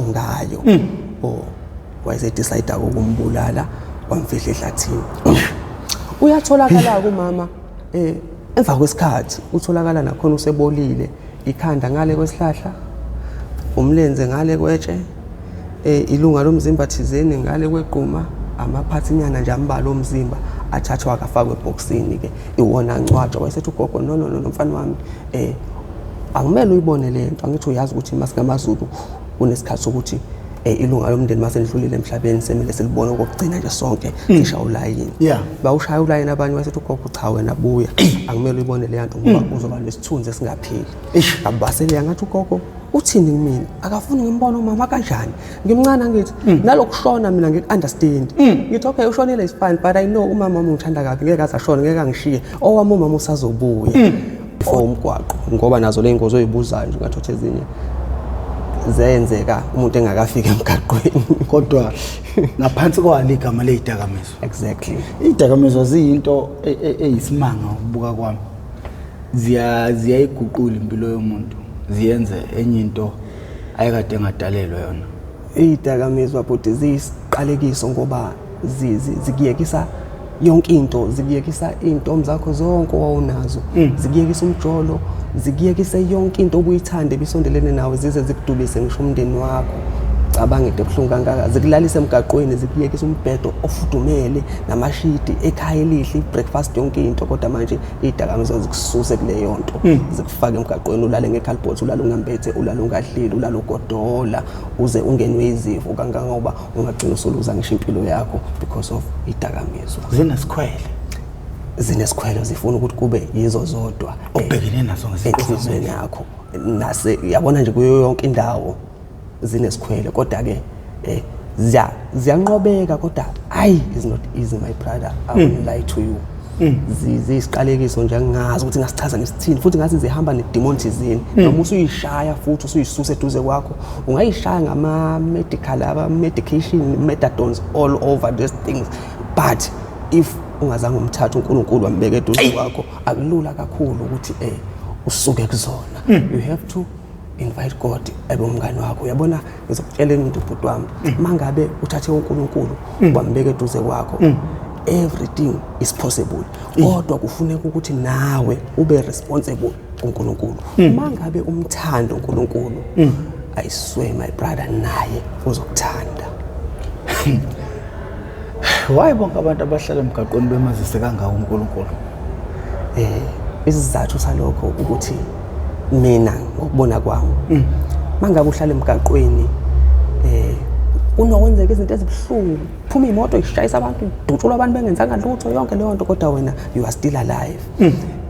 Ngayo oh, wayesedecide ukumbulala, wamfihla ehlathini. Uyatholakala kumama emva kwesikhathi, utholakala nakhona usebolile, ikhanda ngale kwesihlahla, umlenze ngale kwetshe, ilunga lomzimba thizeni ngale kwegquma, amaphathinyana nje ambalwa omzimba athathwa akafakwe ebhokisini ke, iwona ancwatshwa. Wayesethi ugogo, "No, no, no, mfana wami, akumele uyibone lento. Angithi uyazi ukuthi masingamaZulu kunesikhathi sokuthi ilunga lomndeni maselidlulile emhlabeni, semele silibone okokugcina nje sonke, sishaya ulayini." Bawushaya ulayini abanye. Wayesethi ugogo, "Cha, wena buya, akumele uyibone leya nto ngoba uzoba nesithunzi esingapheli." Ngabaseleya, ngathi, "Ugogo uthini kumina? Akafuni ngimbone umama kanjani? Ngimncane, angithi nalokushona mina ngiku-understand." Ngithi, "Okay, ushonile is fine, but I know umama wami ungithanda kabi, ngeke aze ashone, ngeke angishiye. Owami umama usazobuya." For umgwaqo, ngoba nazo le ngozi oyibuzayo nje, ungathothi ezinye zenzeka umuntu engakafiki emgaqweni. Kodwa ngaphansi kwalo igama lezidakamizwa. Exactly. Izidakamizwa ziyinto eyisimanga ukubuka kwami. Ziyayiguqula impilo yomuntu, ziyenze enye into ayekade engadalelwa yona. Iy'dakamizwa, bhuti, ziyisiqalekiso ngoba zikuyekisa yonke into, zikuyekisa iy'ntombi zakho zonke owawunazo, zikuyekisa umjolo, zikuyekise yonke into obuyithanda ebisondelene nawe, zize zikudubise ngisho umndeni wakho. Cabanga into ebuhlungu kangaka. Zikulalise emgaqweni, zikuyekisa umbhedo ofudumele namashidi, ekhaya elihle, i-breakfast, yonke into, kodwa manje iy'dakamizwa zikususe kuleyo nto, zikufake emgaqweni, ulale ngekhalibhothi, ulale ungambethe, ulale ungadlile, ulale ugodola, uze ungenwe izifo kangangoba ungagcina usuluza ngisho impilo yakho because of idakamizwa. Zinesikhwele. Zinesikhwele, zifuna ukuthi kube yizo zodwa obhekene nazo ngeziqu. Enhliziyweni yakho nase yabona nje, kuyo yonke indawo zinesikhwele, kodwa ke ziyanqobeka, kodwa ayi, is not easy, my brother, I won't lie to you. Ziyisiqalekiso nje, angingazi ukuthi ngasichaza ngesithini, futhi ngathi zihamba nedemon thizeni, noma usuyishaya futhi usuyisusa eduze kwakho, ungayishaya ngama-medical, aba-medication, methadone, all over these things, but if ungazange umthathe uNkulunkulu wambeka eduze kwakho, akulula kakhulu ukuthi usuke kuzona. You have to invite God ebe umngane wakho. Uyabona, ngizokutshela into, bhuti wami, mangabe uthathe uNkulunkulu wambeka eduze kwakho, everything is possible, kodwa kufuneka ukuthi nawe ube responsible kuNkulunkulu. Mangabe umthanda uNkulunkulu, I swear, my brother, naye uzokuthanda. Why bonke abantu abahlala emgaqweni bemazise kangaka uNkulunkulu? Isizathu salokho ukuthi mina ngokubona kwami, mangabe uhlala emgaqweni, kunokwenzeka izinto ezibuhlungu, phuma imoto ishayisa abantu, dutshulwa abantu bengenzanga lutho, yonke leyo nto, kodwa wena you are still alive.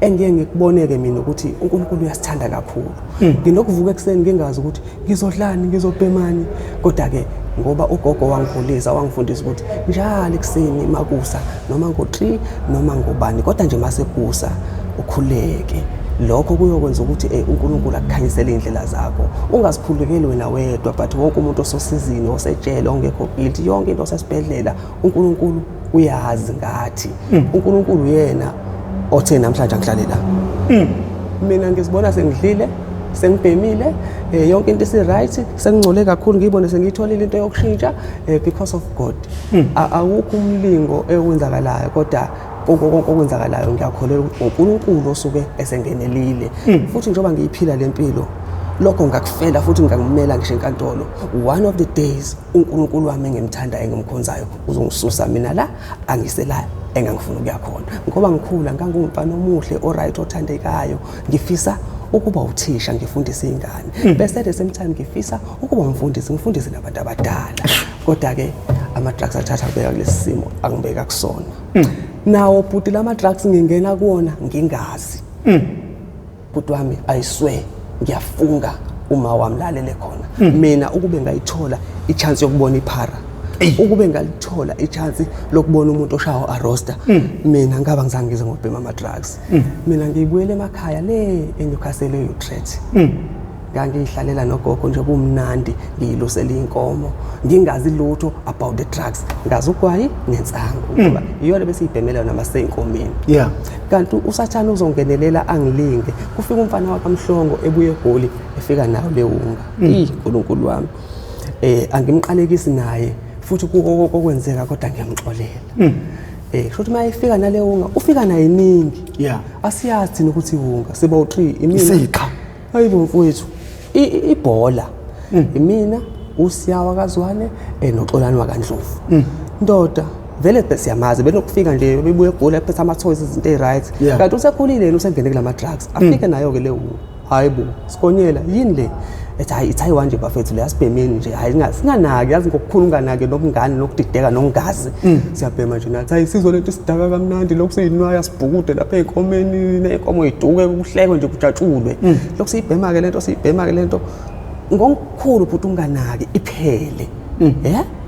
Engiye ngikuboneke mina ukuthi uNkulunkulu uyasithanda kakhulu. Nginokuvuka ekuseni ngingazi ukuthi ngizodlani, ngizobhemani, kodwa-ke ngoba ugogo wangikhulisa, wangifundisa ukuthi njalo ekuseni makusa, noma ngo-3 noma ngobani, kodwa nje masekusa ukhuleke. Lokho kuyokwenza ukuthi uNkulunkulu akukhanyisele iy'ndlela zakho. Ungazikhulekeli wena wedwa, but wonke umuntu ososizini, osejele, ongekho guilty, yonke into, osesibhedlela, uNkulunkulu uyazi ngathi. UNkulunkulu uyena othe namhlanje angihlale la. Mina ngizibona sengidlile, sengibhemile, yonke into isi-right, sengingcole kakhulu, ngiyibone sengiyitholile into yokushintsha, because of God. Awukho umlingo ewenzakalayo, kodwa konke konke okwenzakalayo ngiyakholelwa ukuthi uNkulunkulu osuke esengenelile. Futhi njengoba ngiyiphila le mpilo, lokho ngakufela futhi ngakumela ngisho enkantolo. One of the days uNkulunkulu wami engimthandayo, engimkhonzayo, uzongisusa mina la, angise la engangifuna ukuya khona, ngoba ngikhula ngangungumfana omuhle, oright, othandekayo. Ngifisa ukuba uthisha, ngifundise iy'ngane, bese at the same time ngifisa ukuba umfundisi, ngifundise nabantu abadala, kodwa-ke ama-drugs athatha kubeka kulesi simo angibeka kusona. Nawo, bhuti, lama drugs ngingena kuwona ngingazi. Bhuti wami, I swear, ngiyafunga uma wami lalele khona, mina ukube ngayithola i-chance yokubona iphara, ukube ngalithola i-chance lokubona umuntu oshawa arosta, mina ngaba ngizange ngize ngobhema ama-drugs. Mina ngiyibuyele emakhaya le eNewcastle, e-Utrecht. Ngangiyihlalela nogogo nje kumnandi, ngiyilusela inkomo, ngingazi lutho about the drugs, ngazi ugwayi nensangu ngoba iyona besiyibhemela noma seyinkomeni. Kanti usathane uzongenelela angilinge. Kufika umfana wakaMhlongo ebuye eGoli, efika nayo lewunga. Ih, Nkulunkulu wami. Angimqalekisi naye futhi kuko kokwenzeka, kodwa ngiyamxolela. Kusho ukuthi uma efika nale wunga, ufika naye iningi. Asiyazi thina ukuthi iwunga siba u-3, imina. Isiqha. Hayibo mfowethu, ibhola imina, uSiyawa kaZwane, noXolani wakaNdlovu. Ndoda vele siyamazi, benokufika nje bebuye egoli ephethe ama-toys, izinto ey'right. Kanti usekhulile yena, usengene kulama drugs, afike nayo-ke le wunga. Hayi bo, sikonyela yini le? Ethi hayi, ithi hayi nje bafethu, le asibhemeni nje, hayi singanaki, yazi ngokukhulu unganaki nobungane nokudideka nokungazi, siyabhema nje nathi. Hayi, sizwe lento isidaka kamnandi lokhu, siyinwaya, sibhukude lapha ey'nkomeni, ney'nkomo y'duke, kuhlekwe nje, kujatshulwe. Lokhu siyibhema-ke lento, siyibhema-ke lento ngokukhulu futhi unganaki, iphele.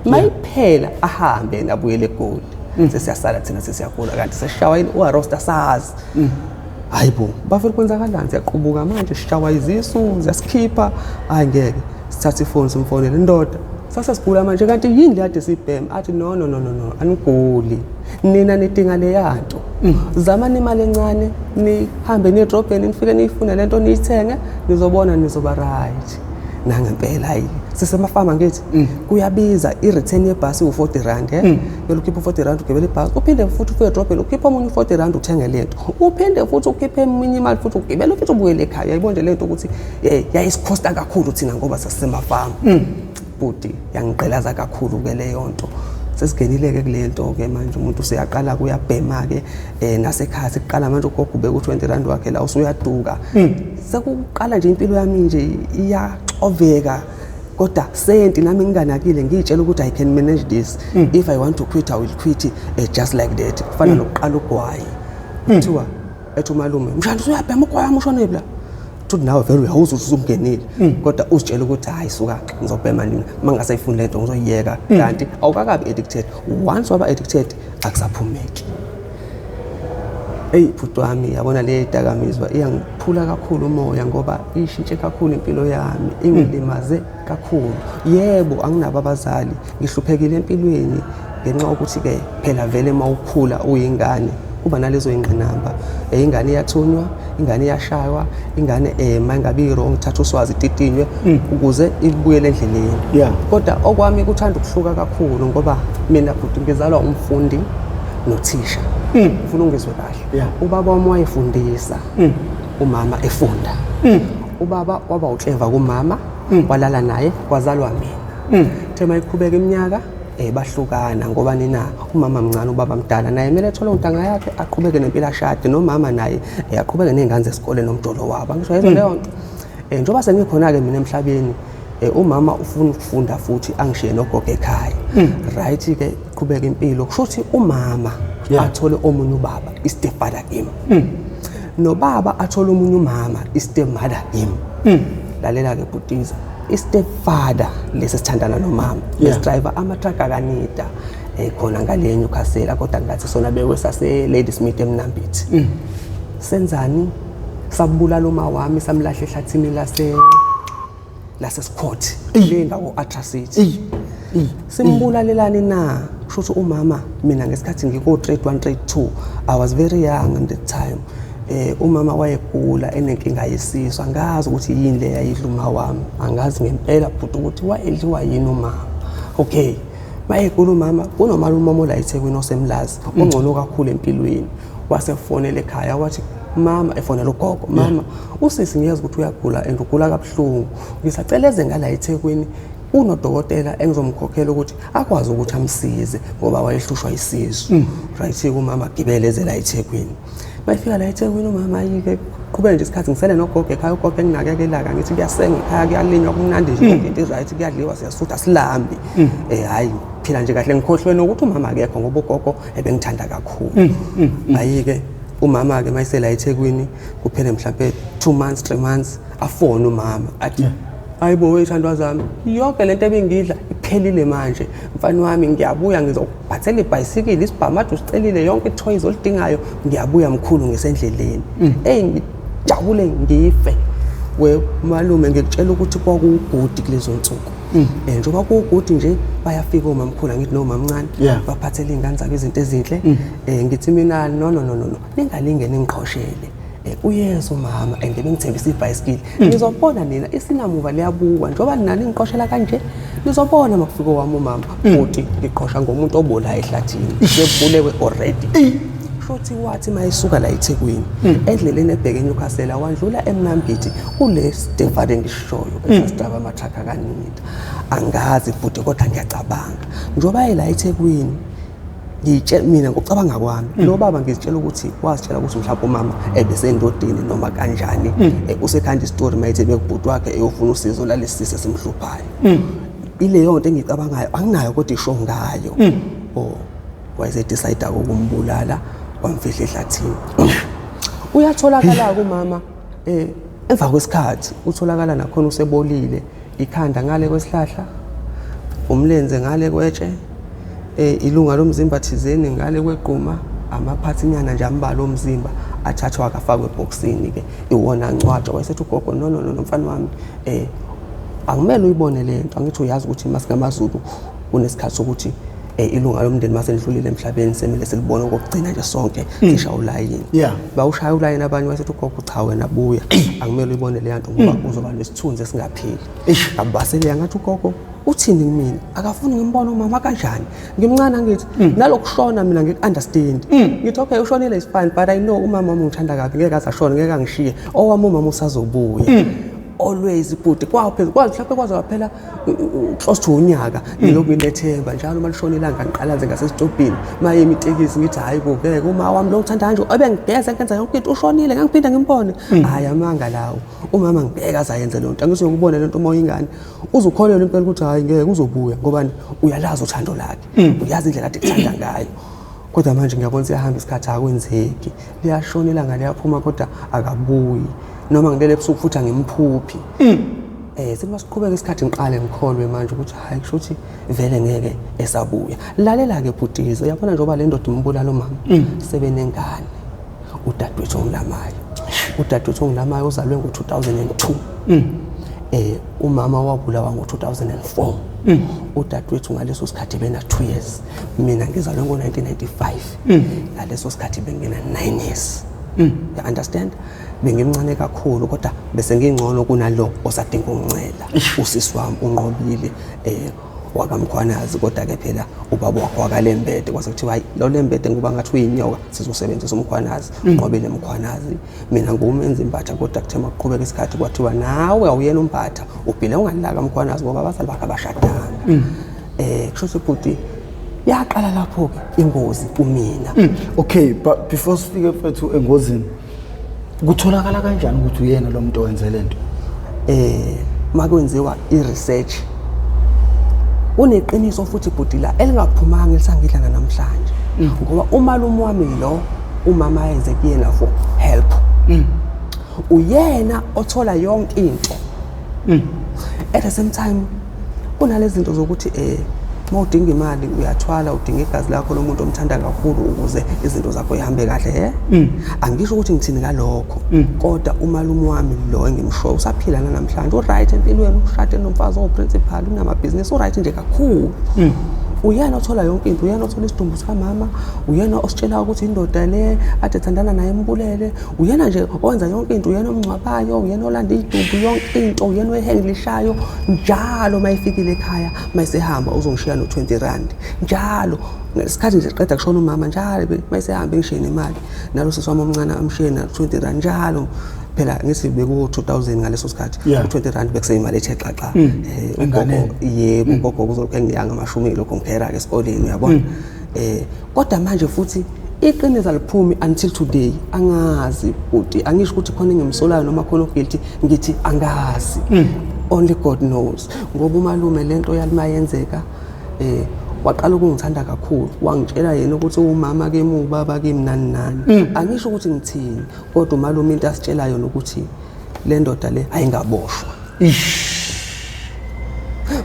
Mayiphela ahambe yena abuyele eGoli, sesiyasala thina, sesiyagula, kanti sesishawa yini uarosta sazi. Hayi bo bafethu, kwenzakalani? Siyaqubuka manje, sishawa izisu, ziyasikhipha. Hayi ngeke, sithathe ifoni simfonele, ndoda sasesigula manje, kanti yini le kade siyibhema? Athi no, no, no, no, no, aniguli nina, nidinga leya nto. Zamani imali encane, nihambe niye edrobheni, nifike niyifune lento, niyithenge, nizobona nizoba right. Nangempela, hayi, sisemafama ngithi kuyabiza. I-return yebhasi u-40 rand, kumele ukhiphe u-40 rand ugibele ibhasi, uphinde futhi ufike edrobheni ukhiphe omunye u-40 rand uthenge lento, uphinde futhi ukhiphe eminye imali futhi ugibele futhi ubuyele ekhaya. Yayibona nje lento ukuthi yayisikhosta kakhulu thina ngoba sasisemafama. Bhuti, yangiqelaza kakhulu-ke leyo nto. Sesigenile-ke kule nto-ke manje, umuntu useyaqala kuyabhema-ke, nasekhaya sekuqala manje ugogo ubeka u-20 rand wakhe la, usuyaduka. Sekuqala nje impilo yami nje iyaxoveka, kodwa senti nami nginganakile, ngiyitshela ukuthi I can manage this. If I want to quit, I will quit, just like that. Kufana nokuqala ugwayi, kuthiwa ethi umalume, mshana usuyabhema ugwayi wami, ushonephi la? Futhi nawe vele uyawuzwa ukuthi usungenile, kodwa uzitshela ukuthi hayi suka, ngizobhema nina, uma ngingasayifuni lento ngizoyiyeka, kanti awukakabi addicted. Once waba addicted, akusaphumeki. Eyi bhuti wami, yabona le dakamizwa iyangiphula kakhulu umoya ngoba ishintshe kakhulu impilo yami, ingilimaze kakhulu. Yebo, anginabo abazali, ngihluphekile empilweni ngenxa yokuthi-ke phela vele uma ukhula uyingane kuba nalezo yingqinamba. Ingane iyathunywa, ingane iyashaywa, ingane uma ingabe i-wrong thatha uswazi ititinywe ukuze ibuyele endleleni. Kodwa okwami kuthanda ukuhluka kakhulu ngoba mina bhuti ngizalwa umfundi nothisha. Ufuna ungizwe kahle. Ubaba wami wayefundisa, umama efunda. Ubaba waba ukleva kumama, walala naye, kwazalwa mina. Uthe mayiqhubeka iminyaka, bahlukana ngoba nina umama mncane, ubaba mdala, naye kumele ethole untanga yakhe, aqhubeke nempilo, ashade nomama naye, aqhubeke ney'ngane zesikole nomjolo wabo. Angisho yezwa leyo nto. Njengoba sengikhona-ke mina emhlabeni, umama ufuna ukufunda futhi angishiye nogogo ekhaya. Right-ke, iqhubeka impilo, kusho ukuthi umama athole omunye ubaba, i-stepfather kimi, nobaba athole omunye umama, i-stepmother kimi. Lalela-ke bhutiza, i-stepfather lesi sithandana nomama besidriver ama-truck akanida, khona ngale Newcastle, kodwa ngathi sona bekwe sase Ladysmith eMnambithi. Senzani? Sabulala uma wami, samlahla ehlathini laseScott, le ndawo Atrocity. Simbulalelani na? Kusho ukuthi umama, mina ngesikhathi ngiko grade 1, grade 2, I was very young at that time. Umama wayegula, enenkinga yesisu. Angazi ukuthi yini le yayidla uma wami, angazi ngempela bhuti ukuthi wayedliwa yini umama. Okay, mayegula umama, kunomalume wami la eThekwini osemlazi, ongcono kakhulu empilweni, wasefonela ekhaya wathi mama, efonela ugogo, mama, usisi ngiyeza ukuthi uyagula and ugula kabuhlungu, ngisacela eze ngala eThekwini, unodokotela engizomkhokhela ukuthi akwazi ukuthi amsize, ngoba wayehlushwa isisu. Right, umama agibele eze la eThekwini. Bayifika la eThekwini umama, ayike qhubeke nje isikhathi, ngisele nogogo ekhaya, ugogo enginakekela-ke, ngithi kuyasenga ekhaya, kuyalinywa, kumnandi nje, yonke into i-right, kuyadliwa, siyasutha, silambi. Hhayi, phila nje kahle, ngikhohlwe nokuthi umama akekho ngoba ugogo ebengithanda kakhulu. Ayike umama-ke mayisela eThekwini, kuphele mhlampe 2 months, 3 months, afone umama athi, hayi bo wey'thandwa zami, yonke lento ebengidla iphelile manje, mfana wami, ngiyabuya, ngizokuphathela ibhayisikili, isibhamu ade usicelile, yonke ithoyizi olidingayo, ngiyabuya mkhulu, ngisendleleni. Eyi, ngijabule ngife we malume, ngikutshela ukuthi kwakuwugudi kulezo nsuku. Njengoba kuwugudi nje, bayafika omamkhulu, angithi nomamncane, baphathele iy'ngane zabo izinto ezinhle. Ngithi mina, no, no, no, no, no, ningalinge ningiqhoshele. Uyeza umama and bengithembisa ibhayisikili. Nizobona nina, isinamuva liyabukwa njengoba nina ningiqoshela kanje, nizobona makufika owami umama. Futhi ngiqosha ngomuntu obola ehlathini, sebulewe already. Shothi wathi mayesuka la eThekwini, endleleni ebheke eNewcastle, wandlula eMnambithi kule stevare engishoyo esasidaba amathrakha kaNita. Angazi bhuti, kodwa ngiyacabanga njengoba ela eThekwini, ngiyitshela mina ngokucabanga kwami, lo baba ngizitshela ukuthi wazitshela ukuthi mhlawumbe umama ebesendodeni noma kanjani, usekhanda isitori mayethi bekubhuti wakhe eyofuna usizo lalesi sisi esimhluphayo. Ileyo nto engiyicabangayo, anginayo kodwa isho ngayo. Oh, wayesedecide ukumbulala, wamfihla ehlathini. Uyatholakala kumama emva kwesikhathi, utholakala nakhona usebolile, ikhanda ngale kwesihlahla, umlenze ngale kwetshe, ilunga lomzimba thizeni ngale kwegquma, amaphathinyana nje ambalwa omzimba athathwa akafakwe ebhokisini ke, iwona ancwatshwa. Wayesethi ugogo, "No, no, no, no, mfana wami, akumele uyibone lento. Angithi uyazi ukuthi masingamaZulu kunesikhathi sokuthi ilunga lomndeni maselidlulile emhlabeni semele silibone okokugcina nje sonke, sishaya ulayini." Bawushaya ulayini abanye, wayesethi ugogo, "Cha, wena buya, akumele uyibone leya nto ngoba uzoba nesithunzi esingapheli." Ngabaseleya, ngathi ugogo uthini kumina? Akafuni ngimbone umama kanjani? Ngimncane, angithi nalokushona mina ngiku-understand. Ngithi okay, ushonile is fine, but I know umama wami ungithanda kabi, ngeke aze ashone, ngeke angishiye. Owami umama usazobuya always bhuti. Kwaphela kwazi mhlawumbe kwaze kwaphela close to unyaka ngilokhu nginethemba njalo. Uma lishona ilanga ngiqalaze ngasesitobhini, mayemi itekisi, ngithi hhayi bo, ngeke uma wami lo ngithanda kanje, ebengigeza ngenza yonke into, ushonile, ngangiphinda ngimbone. Hhayi, amanga lawo, umama ngeke aze ayenze leyo nto. Angisuyokubona le nto uma uyingane, uzukholelwa impela ukuthi hhayi, ngeke, uzobuya. Ngobani? Uyalazi uthando lakhe, uyazi indlela ade kuthanda ngayo. Kodwa manje ngiyabona siyahamba isikhathi, akwenzeki. Liyashona ilanga, liyaphuma, kodwa akabuyi. Noma ngilele ebusuku futhi angimphuphi. Sethi masiqhubeka isikhathi, ngiqale ngikholwe manje ukuthi hayi, kusho ukuthi vele ngeke esabuya. Lalela-ke bhutizo, uyabona njengoba le ndoda imbulala umama, sebenengane, udadewethu ongilamayo. Udadewethu ongilamayo uzalwe ngo-2002. Umama wabulawa ngo-2004. Udadewethu ngaleso sikhathi bena 2 years. Mina ngizalwe ngo-1995. Ngaleso sikhathi bengina 9 years. You understand? Bengimncane kakhulu, kodwa bese ngingcono kunalo osadinga ungincela. Usisi wami unqobile wakaMkhwanazi, kodwa ke phela ubaba wakho wakaLembede, kwase kuthiwa hayi, lo Lembede ngoba ngathi uyinyoka, sizosebenzisa uMkhwanazi. Unqobile Mkhwanazi. Mina ngumenzi Mbatha, kodwa kuthe makuqhubeka isikhathi kwathiwa nawe awuyena uMbatha, ubhile ungalaka Mkhwanazi ngoba abazali bakhe abashadanga. Kusho ukuthi bhuti, yaqala lapho ke ingozi kumina. Okay, but before sifike mfethu engozini, kutholakala kanjani ukuthi uyena lo muntu owenze lento? Makwenziwa i-research, kuneqiniso futhi bhuti la elingaphumanga elisangidla namhlanje, ngoba umalume wami lo umama ayenze kuyena for help, uyena othola yonke into. At the same time kunalezi zinto zokuthi uma udinga imali uyathwala, udinga igazi lakho lomuntu omthanda kakhulu ukuze izinto zakho ihambe kahle. Angisho ukuthi ngithini ngalokho, kodwa umalume wami lo engimshoyo usaphila namhlanje, uright empilweni, ushade nomfazi owuprincipal, unamabhizinisi, uright nje kakhulu. Uyena othola yonke into, uyena othola isidumbu sikamama, uyena ositshela ukuthi indoda le ade ethandana naye embulele, uyena nje owenza yonke into, uyena omngcwabayo, uyena olanda idumbu, yonke into, uyena oyihandlishayo njalo. Uma efikile ekhaya, uma esehamba uzongishiya no-20 rand njalo. Ngesikhathi nje qeda kushona umama, njalo uma esehamba engishiye nemali, nalo sisi wami omncane amshiye na-20 rand njalo. Phela ngithi beku-2000 ngaleso sikhathi, u-20 rand bekuseyimali ethe xaxa. Enganeni. Yebo, ugogo kuzolokhu enginika ngamashumi, lokho ngiphera-ke esikoleni, uyabona. Kodwa manje futhi iqiniso aliphumi until today. Angazi bhuti, angisho ukuthi khona engimsolayo noma khona oguilty, ngithi angazi, only God knows. Ngoba umalume lento yalima yenzeka, waqala ukungithanda kakhulu, wangitshela yena ukuthi umama kimi, ubaba kimi, nani nani. Angisho ukuthi ngithini, kodwa umalume into asitshela yona ukuthi le ndoda le ayingaboshwa.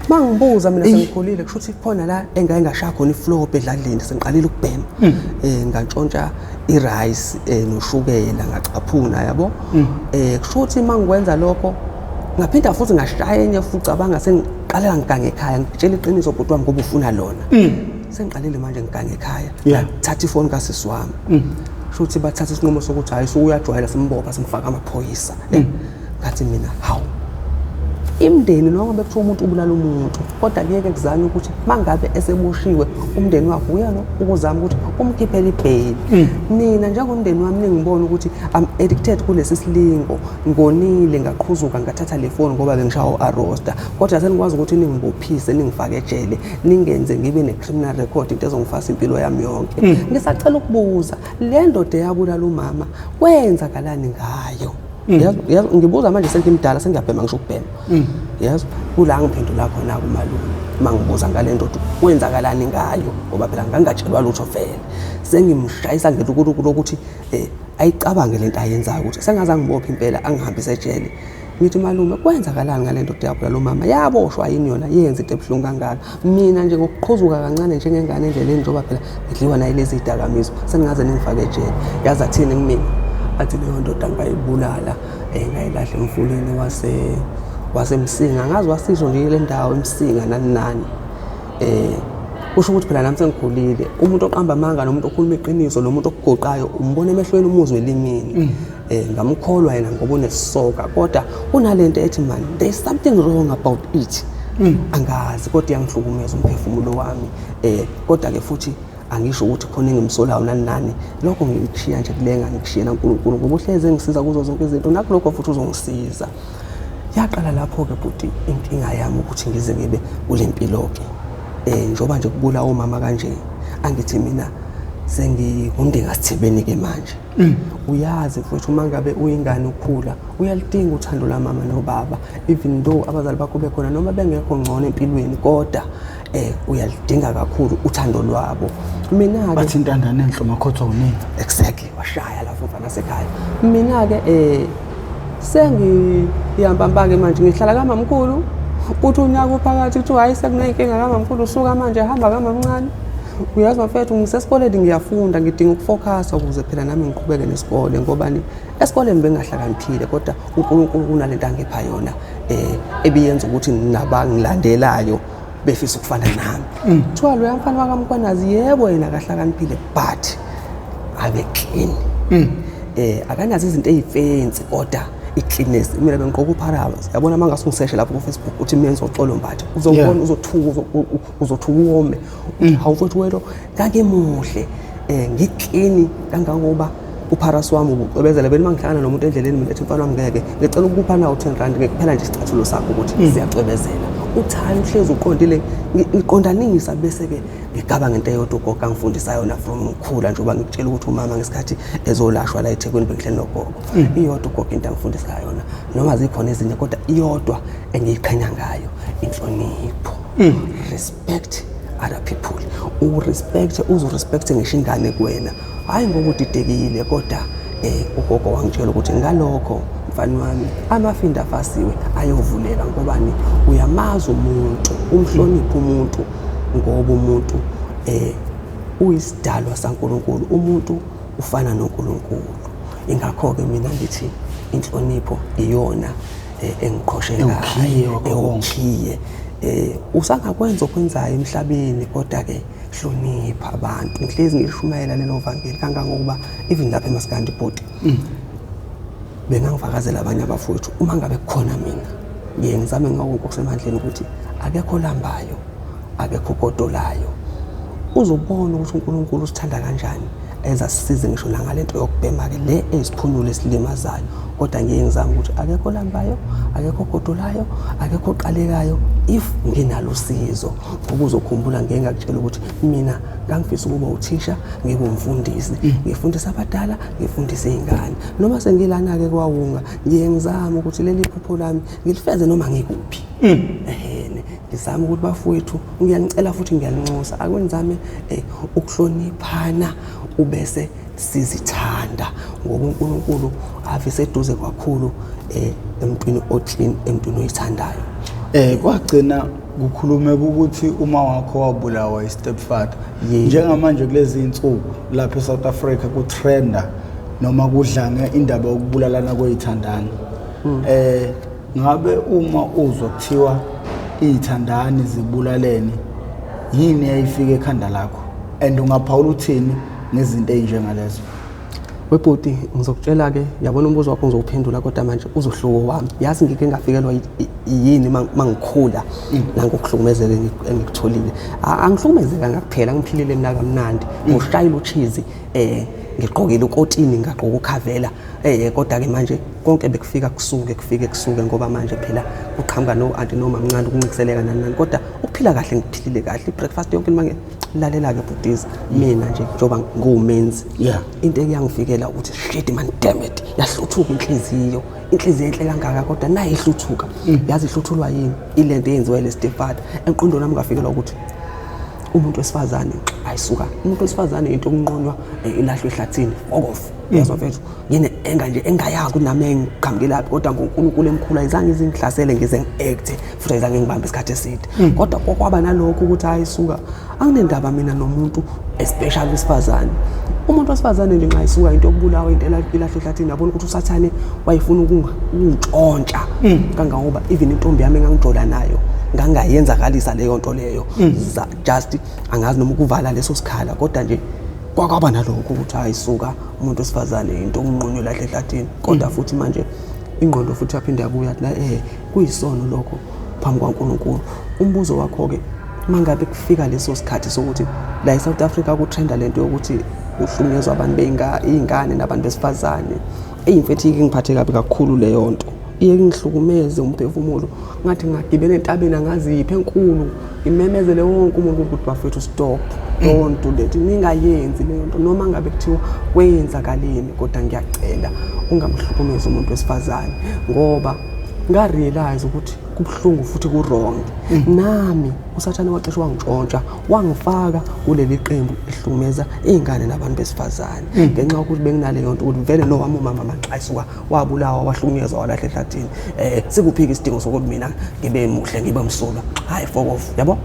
Mangibuza mina sengikhulile, kusho ukuthi khona la engake ngashaya khona iflop edladleni, sengiqalile ukubhema, ngantshontsha irice noshukela, ngacaphuna, yabo. Kusho ukuthi mangikwenza lokho ngaphinda futhi ngashaya enye futhi. Cabanga, sengiqalela ngigange ekhaya. Ngitshela iqiniso bhuti wami ngoba ufuna lona. Sengiqalile manje ngigange ekhaya, thatha ifoni kasisi wami. Shuthi bathatha isinqumo sokuthi hayi, sukuyajwayela, simbopha simfaka amaphoyisa. Ngathi mina, hawu, imndeni noma ngabe kuthiwa umuntu ubulala umuntu, kodwa kuyeke kuzame ukuthi mangabe eseboshiwe umndeni wakhe uyena ukuzama ukuthi umkhiphele ibheli. Nina njengomndeni wami ningibona ukuthi I'm addicted kulesi silingo, ngonile, ngaqhuzuka, ngathatha le foni ngoba bengishawa u-arosta, kodwa senikwazi ukuthi ningibophise, ningifake ejele, ningenze ngibe ne-criminal record, into ezongifasa impilo yami yonke. Ngisacela ukubuza, le ndoda eyabulala umama kwenzakalani ngayo? Yazi ngibuza manje sengimdala, sengiyabhema, ngisho ukubhema. Yazi kula ngiphendula khona kumalume mangibuza ngale ndoda kwenzakalani ngayo, ngoba phela ngangatshelwa lutho vele. Sengimshayisa ngelukuluku lokuthi ayicabange lento ayenzayo, ukuthi sengaze angibophe impela angihambise ejele. Ngithi, malume, kwenzakalani ngale ndoda yakho lo mama? Yaboshwa yini yona yenza into ebuhlungu kangaka? Mina nje ngokuqhuzuka kancane njengengane endleleni, njengoba phela ngidliwa nayilezi zidakamizwa, sengingaze ningifake ejele. Yazi athini kumina? Athi leyo ndoda ngayibulala, ngayilahla emfuleni waseMsinga. Angazi wasisho nje le ndawo eMsinga nani nani. Kusho ukuthi phela nami sengikhulile, umuntu oqamba amanga nomuntu okhuluma iqiniso nomuntu okugoqayo umbona emehlweni, umuzwe elimini. Ngamkholwa yena ngoba unesisoka, kodwa kunalento ethi man, there is something wrong about it. Angazi, kodwa iyangihlukumeza umphefumulo wami. Kodwa ke futhi angisho ukuthi khona engimsolayo nani nani, lokho ngikushiya nje kulenga, ngikushiyela uNkulunkulu, ngoba uhleze engisiza kuzo zonke izinto, nakulokho futhi uzongisiza. Yaqala lapho-ke bhuti inkinga yami ukuthi ngize ngibe kule mpilo-ke, njengoba nje kubulawa omama kanje, angithi mina sengingundingasithebeni-ke manje. Uyazi mfowethu, uma ngabe uyingane ukhula uyalidinga uthando lamama nobaba, even though abazali bakho bekhona noma bengekho ngcono empilweni, kodwa uyalidinga kakhulu uthando lwabo. Mina-ke Bathi intandane enhle umakhothwa unina. Exactly, washaya lapho mfana sekhaya. Mina-ke sengihambamba-ke manje, ngihlala kamamkhulu. Uthi unyaka uphakathi, kuthiwa hhayi, sekuney'nkinga kamamkhulu, usuka manje hamba kamamncane. Uyazi bafethu, ngisesikoleni ngiyafunda, ngidinga ukufokhasa ukuze phela nami ngiqhubeke nesikole, ngobani esikoleni bengahlakaniphile, kodwa uNkulunkulu kunalento angipha yona ebiyenza ukuthi nabangilandelayo befisa ukufana nami. Kuthiwa loya mfana wakaMkwanazi, yebo yena akahlakaniphile, but abe clean. Akanazo izinto ey'fancy, kodwa i-cleanness. Mina bengigqoka uParawas, yabona, uma ngase ungiseshe lapho ku-Facebook uthi Menzo Xolo Mbatha, uzobona, uzothuka, uzothuka uwome. Hawu mfowethu, welo ngangimuhle, ngiclean kangangoba uParas wami ubucwebezela. Beni mangihlangana nomuntu endleleni mina ethi, mfana wami, ngeke ngicela ukupha nawo 10 rand, ngikuphela nje isicathulo sakho ukuthi siyacwebezela, uthani uhlezi uqondile. Ngiqondanisa bese-ke ngigaba ngento eyodwa ugogo angifundisa yona from ngikhula, njengoba ngikutshela ukuthi umama ngesikhathi ezolashwa la eThekwini bengihleli nogogo. Iyodwa ugogo into angifundisa yona, noma zikhona ezinye, kodwa iyodwa engiyiqhenya ngayo, inhlonipho, respect other people, urespect, uzurespect ngisho ingane kuwena, hhayi ngoba udidekile. Kodwa ugogo wangitshela ukuthi ngalokho, mfana wami, amafindo afasiwe ayovuleka, ngobani uyamazi umuntu, umhloniphe umuntu, ngoba umuntu uyisidalwa saNkulunkulu, umuntu ufana noNkulunkulu. Ingakho-ke mina ngithi inhlonipho iyona engiqhoshe Ewukhiye ngayo. Wakho konke. Ewukhiye. Usangakwenza okwenzayo emhlabeni, kodwa-ke hlonipha abantu. Ngihlezi ngilishumayela lelo vangeli, kangangokuba even lapha emasikandi bhuti bengangifakazela abanye abafowethu, uma ngabe kukhona mina ngiye ngizame ngako konke okusemandleni ukuthi akekho olambayo, akekho ogodolayo. Uzobona ukuthi uNkulunkulu usithanda kanjani, ezasisize ngisho nangalento yokubhema-ke le eyisiphunyulo esilimazayo, kodwa ngiye ngizame ukuthi akekho olambayo, akekho ogodolayo, akekho oqalekayo if nginalo usizo. Ngoba uzokhumbula ngike ngakutshela ukuthi mina ngangifisa ukuba uthisha, ngibe umfundisi, ngifundise abadala, ngifundise iy'ngane. Noma sengilana-ke kwawunga, ngiye ngizame ukuthi leli phupho lami ngilifeze noma ngikuphi. Ehene, ngizame ukuthi bafowethu, ngiyanicela futhi ngiyaninxusa, ake nizame ukuhloniphana, ubese sizithanda, ngoba uNkulunkulu ave seduze kakhulu emntwini oclean, emntwini oyithandayo. Kwagcina kukhulume ukuthi uma wakho wabulawa i-stepfather. Yebo. Njengamanje kulezi insuku lapha eSouth Africa kutrenda noma kudlange indaba yokubulalana kwezithandani. Ngabe uma uzwa kuthiwa izithandani zibulalene, yini eyayifika ekhanda lakho? And ungaphawula uthini ngezinto ezinjengalezo? Webhuti, ngizokutshela-ke, yabona umbuzo wakho ngizowuphendula, kodwa manje uzohluko wami. Yazi ngike ngafikelwa yini mangikhula nangokuhlukumezeka engikutholile. Angihlukumezekanga kuphela, ngiphilile mina kamnandi. Ngoshayela uchizi, ngigqokile ukotini, ngagqoka ukhavela. Kodwa-ke manje konke bekufika kusuke, kufike kusuke, ngoba manje phela kuqhamuka no-anti nomamncane ukuncikiseleka nani nani. Kodwa ukuphila kahle ngiphilile kahle. I-breakfast yonke into lalela-ke bhutiza, mina nje njengoba nguwumenzi, into ekuyangifikela ukuthi shit man, damn it, yahluthuka inhliziyo, inhliziyo enhle kangaka kodwa nayo ihluthuka. Yazi ihluthulwa yini? Ilento eyenziwa ile stepfather. Emqondweni wami ngafikelwa ukuthi umuntu wesifazane ayisuka, umuntu wesifazane into okunqonywa ilahlwe ehlathini, fuck off. Uyazwa mfethu, ngine-anger nje engayazi ukuthi nami engiqhamukelaphi, kodwa ngoNkulunkulu emkhulu ayizange izingihlasele ngize ngi-acte, futhi ayizange ngibambe isikhathi eside. Kodwa kwaba nalokho ukuthi hayi suka, anginendaba mina nomuntu especially wesifazane. Umuntu wesifazane nje nxa isuka into yokubulawa, into ilahle ehlathini, yabona ukuthi uSathane wayefuna ukungitshontsha kangangoba even intombi yami engangijola nayo ngangayenzakalisa leyo nto leyo. Just angazi noma ukuvala leso sikhala, kodwa nje kwakwaba nalokho ukuthi hayi suka, umuntu wesifazane into okunqunywa lahle ehlathini. Kodwa futhi manje ingqondo futhi yaphinde yabuya la, kuyisono lokho phambi kwaNkulunkulu. Umbuzo wakho-ke, mangabe kufika leso sikhathi sokuthi la eSouth Africa kutrenda lento yokuthi uhlukunyezwa abantu iy'ngane nabantu besifazane, eyimfethu ike ngiphathe kabi kakhulu leyo nto, iye ngihlukumeze umphefumulo, ngathi ngagibela entabeni angaziphi enkulu, ngimemezele wonke umuntu ukuthi bafethu stop, don't do that, ningayenzi leyo nto, noma ngabe kuthiwa kwenzakaleni, kodwa ngiyacela ungamhlukumezi umuntu wesifazane, ngoba nga-realize ukuthi kubuhlungu futhi ku-wrong. Nami uSathane wacishe wangitshontsha, wangifaka kuleli qembu elihlukumeza iy'ngane nabantu besifazane, ngenxa yokuthi benginaleyo nto ukuthi vele lo wami umama manxa esuka wabulawa, wahlukunyezwa, walahla ehlathini, sikuphika isidingo sokuthi mina ngibe muhle, ngibe msulwa, hayi fuck off, yabo.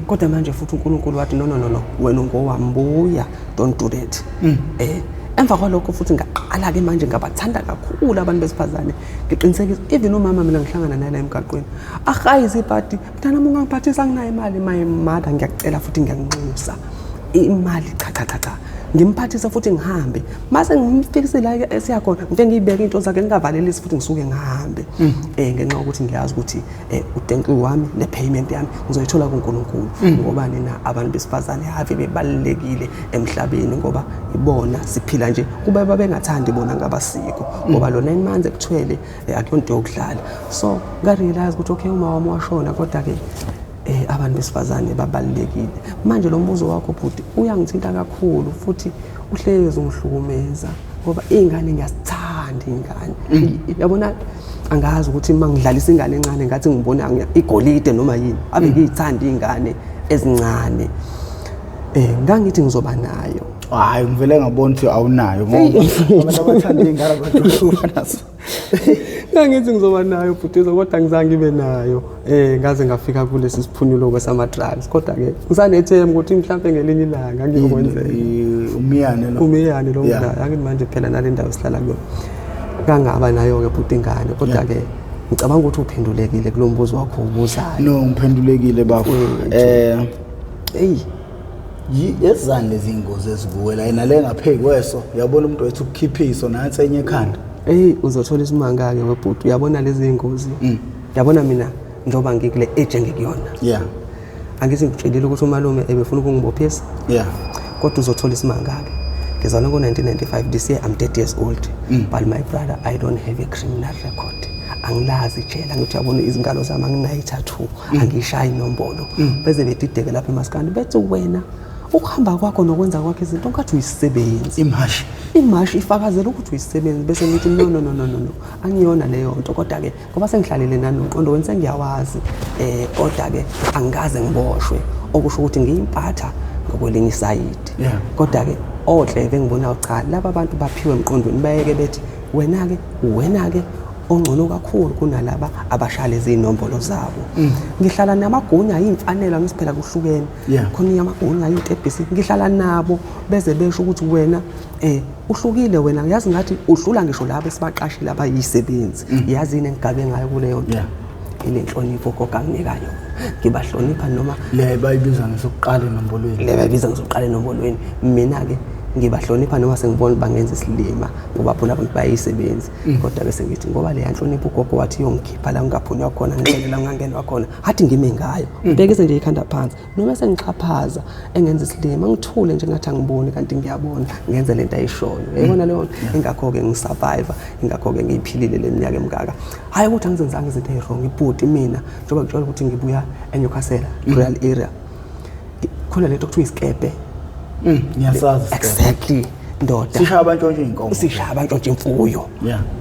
Kodwa manje futhi uNkulunkulu wathi no no no no, wena ungowami, buya, don't do that. Emva kwalokho futhi ngaqala-ke manje ngabathanda kakhulu abantu besifazane, ngiqinisekisa even umama mina ngihlangana naye la emgaqweni, ahayize ibhadi, mntanami ungangiphathisa, anginayo imali. My mother, ngiyacela futhi ngiyanxusa, imali cha cha cha cha, ngimphathise futhi ngihambe. Mase ngimfikise la esiyakhona, ngifike ngiyibeke into zakhe, ngingavalelisi futhi ngisuke ngihambe, ngenxa yokuthi ngiyazi ukuthi u-thank you wami ne-payment yami ngizoyithola kuNkulunkulu. Ngoba nina abantu besifazane have bebalulekile emhlabeni, ngoba ibona siphila nje, kuba babengathandi bona ngabasiko, ngoba lo 9 months ekuthwele akuyonto yokudlala. So nga-realize ukuthi okay, uma wami washona, kodwa-ke abantu besifazane babalulekile. Manje lo mbuzo wakho bhuti uyangithinta kakhulu futhi uhlezi ungihlukumeza, ngoba iy'ngane ngiyazithanda iy'ngane. Yabona angazi ukuthi uma ngidlalisa ingane encane ngathi ngibona igolide noma yini, ave ngiyithanda iy'ngane ezincane. Ngangithi ngizoba nayo. Hayi, ngivele ngabona ukuthi awunayo, ngoba abantu abathanda iy'ngane abantu nazo. Ngangithi ngizoba nayo bhutiza, kodwa ngizange ngibe nayo. Ngaze ngafika kulesi siphunyulo sama drugs, kodwa ke ngisanethemba ukuthi mhlambe ngelinye ilanga ngiyokwenzeka. Umiyane lo. Umiyane lo mdala. Angithi manje phela nale ndawo sihlala kuyona kangaba nayo ke bhuti ingane, kodwa ke ngicabanga ukuthi uphendulekile kulo mbuzo wakho ubuzayo. No, ngiphendulekile bafo. Hey, Ezani lezi ingozi ezikuwela yena le ngapheki kweso, uyabona umuntu wethu ukukhiphiso nansi enye ekhanda. Hey, uzothola isimanga ke webhuti, uyabona lezi ingozi. Yabona mina njengoba ngikule age engikuyona. Angithi ngikutshelile ukuthi umalume ebefuna ukungibophisa. Kodwa uzothola isimanga ke. Ngizalwe ngo-1995, this year I'm 30 years old. But my brother, I don't have a criminal record. Angilazi ijele, angithi uyabona izingalo zami anginayo i-tattoo, angiyishayi inombolo. Beze bedideke lapha emaskandi bethi wena ukuhamba kwakho nokwenza kwakho izinto ngathi uyisebenzi. Imashi. Imashi ifakazela ukuthi uyisebenzi, bese ngithi no no no no no no, angiyona leyo nto, kodwa ke ngoba sengihlalile nami umqondo wena sengiyawazi, kodwa ke angikaze ngiboshwe, okusho ukuthi ngiyimpatha ngokwelinye isayidi. Kodwa ke ohleve ngibona cha laba bantu baphiwe emqondweni, bayeke bethi wena ke wena ke ongcono kakhulu kunalaba abashaya lezi inombolo zabo. Ngihlala namagunya imfanelo ngisiphela kuhlukene. Khona amagunya intebhisi ngihlala nabo beze besho ukuthi wena uhlukile wena, yazi ngathi uhlula ngisho labo esibaqashile abayisebenzi. Yazi yini engigabe ngayo kuleyo nto? Ilenhlonipho gogo anginika yona. Ngibahlonipha noma le bayibiza ngesokuqala enombolweni. Le bayibiza ngesokuqala enombolweni. Mina ke Ngibahlonipha noma sengibona bangenza isilima ngoba phela abantu bayisebenzi, kodwa bese ngithi ngoba le yanhlonipho ugogo wathi yongikhipha la ngingaphunywa khona, ngishele la ngingangenwa khona, hathi ngime ngayo, ngibhekise nje ikhanda phansi. Noma sengixhaphaza engenza isilima, ngithule nje ngathi angiboni, kanti ngiyabona, ngenze lento ayishoyo. Uyayibona leyo nto? Ingakho-ke ngisurvive, ingakho-ke ngiyiphilile le minyaka emingaka. Hhayi ukuthi angizenzanga izinto ey'wrong, ibhuti mina njengoba ngitshela ukuthi ngibuya eNewcastle rural area, khona lento kuthiwa isikebhe. Ngiyasazi isikebhe. Exactly, ndoda. Sishaya abantshontshe iy'nkomo. Sishaya abantshontshe imfuyo.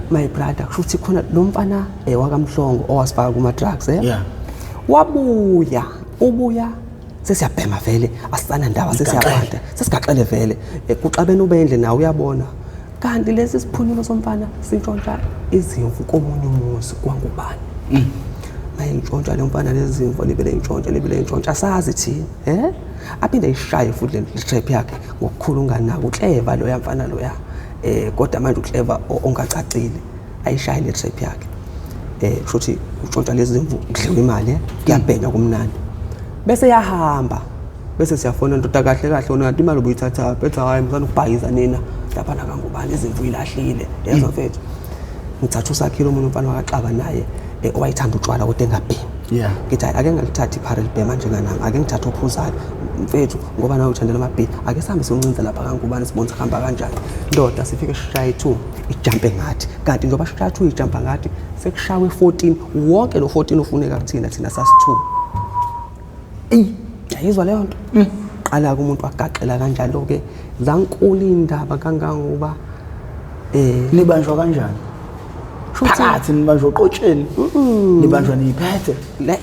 My brother, kusho ukuthi khona lo mfana wakaMhlongo owasifaka kuma-drugs, Wabuya, ubuya sesiyabhema vele, asisanandaba, sesiyabhada, sesigaxele vele. Kuxabene ubendle nawe uyabona. Kanti lesi siphunyulo somfana sintshontsha izimvu komunye umuzi kwangubani. Mayintshontsha le mfana lezi zimvu, libele intshontsha, libele intshontsha, asazi thina, Aphinde ayishaye futhi le trap yakhe ngokukhulu unganaki, ukleva loya mfana loya. Kodwa manje ukleva ongacacile, ayishaye le trap yakhe. Kusho ukuthi utshontsha lezi zimvu, kudliwa imali, kuyabhenywa kumnandi. Bese yahamba, bese siyafona ndoda kahle kahle wena kanti imali ubuyithatha, ethi hayi msana ukubhayiza nina lapha nakangubani, izimvu uyilahlile. Yezwa mfethu, ngithatha uSakhile omunye umfana wakaXaba naye, owayethanda utshwala kodwa engabhemi. Ngithi hayi ake ngalithathe iphara elibhema njenganami, ake ngithathe ophuzayo mfethu ngoba nawe uthandela amabhili, ake sihambe siyoncinza lapha kangubani sibone sihamba kanjani. Ndoda sifike sishaye 2 ijampe ngathi, kanti njengoba sishaya 2 ijampa ngathi sekushawe 14, wonke lo 14 ufuneka kuthina, thina sasi 2. Eyi, yayizwa leyo nto? Qala-ke umuntu wagaxela kanjalo-ke, zankulu iy'ndaba kangangoba, Nibanjwa kanjani? Phakathi nibanjwa oqotsheni, nibanjwa niyiphethe. Le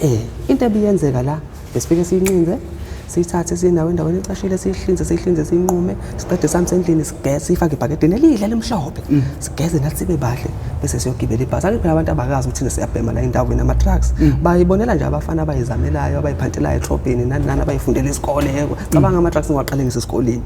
into ebiyenzeka la, besifike siyincinze, siyithathe siye nawo endaweni ecashile, siyihlinze, siyihlinze, siyinqume, siqede sami sendlini, sigeze, siyifake ebhakedeni elihle elimhlophe, sigeze nathi sibe bahle, bese siyogibela ibhasi. Ake phela abantu abakazi ukuthi siyabhema la endaweni ama-drugs. Bayibonela nje abafana abayizamelayo, abayiphantelayo edrobheni, nani nani, abayifundela isikole. Cabanga ama-drugs ngiwaqale ngisesikoleni.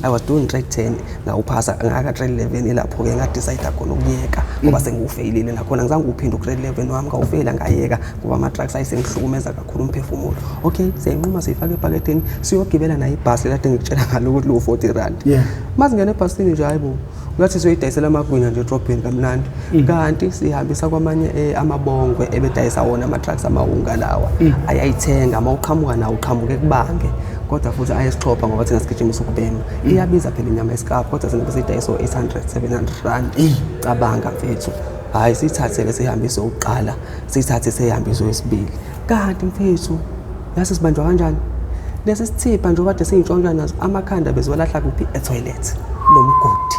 I was doing grade 10, ngawuphasa ngaka grade 11, ilapho-ke ngadecide khona ukuyeka ngoba sengiwufeyilile nakhona. Ngizange uphinde ugrade 11 wami, ngawufeyila ngayeka ngoba ama-drugs ayesengihlukumeza kakhulu umphefumulo. Okay, siyayinquma siyifake ebhaketheni, siyogibela nayo ibhasi kade ngikutshela ngalo ukuthi liwu-40 rand. Masingena ebhasini nje, hayi bo, ngathi siyoyidayisela amagwinya nje edrobheni kamnandi. Kanti sihambisa kwamanye amabongwe ebedayisa wona ama-drugs, amawunga lawa. Ayayithenga, uma uqhamuka nawo uqhamuke kubange, kodwa futhi ayesixhopha ngoba thina sigijimisa ukubhema. Iyabiza phela inyama yesikaphu, kodwa thina besiyidayisa 800, 700 rand. Cabanga mfethu, hhayi siyithathe-ke sihambise ukuqala, siyithathe sihambise wesibili. Kanti mfethu, yase sibanjwa kanjani? Lesi sithipha njengoba kade siyintshontsha nazo, amakhanda beziwalahla kuphi? Etoilet, lo mgodi.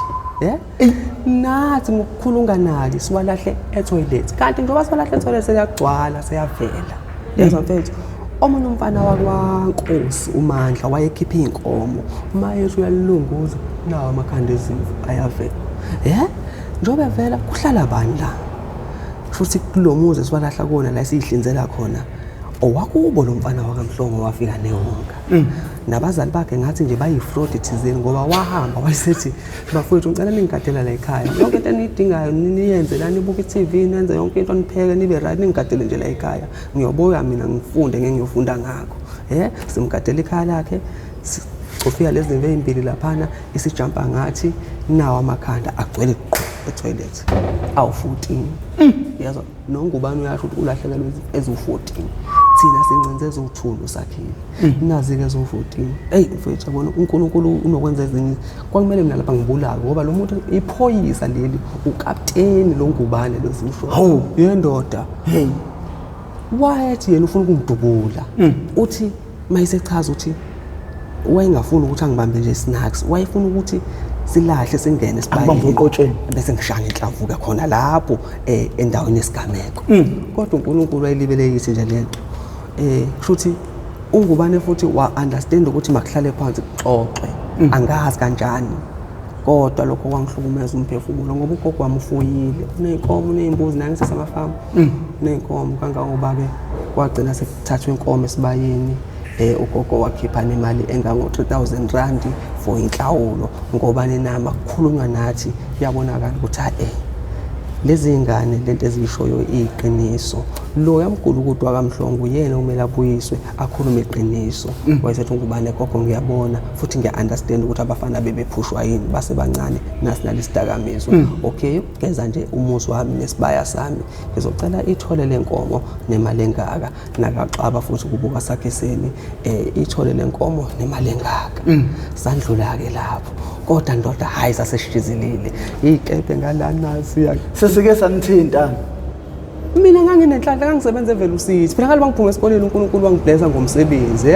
Nathi ngokukhulu unganaki siwalahle etoilet. Kanti njengoba siwalahle etoilet seyagcwala, seyavela. Yezwa mfethu, omunye umfana wakwaNkosi uMandla wayekhipha iy'nkomo, uma ethi uyalunguza nawo amakhanda ezimvu ayavela. Njengoba evela kuhlala bani la? Futhi kulo muzi esiwalahla kuwona la esiyihlinzela khona, owakubo lo mfana wakaMhlongo wafika newonga. Nabazali bakhe ngathi nje bayi-fraud thizeni, ngoba wahamba wayesethi bafowethu ngicela ningigadela la ekhaya, yonke into eniyidingayo niyenze la, nibuke i-TV, nenze yonke into, nipheke nibe right, ningigadele nje la ekhaya, ngiyobuya mina ngifunde ngeke ngiyofunda ngakho. Simgadela ikhaya lakhe, kufika lezi zinto ey'mbili laphana, isijampa ngathi nawo amakhanda agcwele qhu etoilet awu-14. Yezwa nongubani uyasho ukuthi ulahlekelwe eziwu-14, thina sincinze eziwu-2 noSakhile, nazi-ke eziwu-14. Eyi mfethu, yabona uNkulunkulu unokwenza ezinye, kwakumele mina lapha ngibulawe ngoba lo muntu iphoyisa leli, ukapteni lo Ngubane lo zisho. Hawu. Yendoda. Hey. Wayethi yena ufuna ukungidubula. Uthi mayisechaza ukuthi wayengafuni ukuthi angibambe nje snacks, wayefuna ukuthi silahle singene Akubambe esibayeni. uqotsheni. Bese ngishaya inhlamvu ke khona lapho endaweni yesigameko. Kodwa uNkulunkulu wayelibele yithi nje lento. Kusho ukuthi uNgubane futhi wa understand ukuthi makuhlale phansi kuxoxwe. Angazi kanjani. Kodwa lokho kwangihlukumeza umphefumulo ngoba ugogo wami ufuyile, uney'nkomo, uney'mbuzi, naye ngisasemafamu, uney'nkomo, kangangoba ke kwagcina sekuthathwa inkomo esibayeni. Ugogo wakhipha nemali engango-3000 rand for inhlawulo, ngoba ninama kukhulunywa nathi kuyabonakala ukuthi ha Lezi ngane lento eziyishoyo iqiniso. Lo yamgulukudu wakaMhlongo uyena okumele abuyiswe akhulume iqiniso. Wayesethi uNgubane, gogo ngiyabona futhi ngiya-understand ukuthi abafana bebephushwa yini basebancane nasi nalesidakamizwa. Okay, ukugeza nje umuzi wami nesibaya sami ngizocela ithole lenkomo nemali engaka, nakaxaba futhi kubuka sakhiseni ithole lenkomo nemali engaka. Sandlula-ke lapho, kodwa ndoda hhayi saseshizilile iy'kebhe ngalana siya. Sesike sanithinta? Mina nganginenhlanhla, ngangisebenza eVelusithi phela. Ngaloba ngiphuma esikoleni, uNkulunkulu wangiblessa ngomsebenzi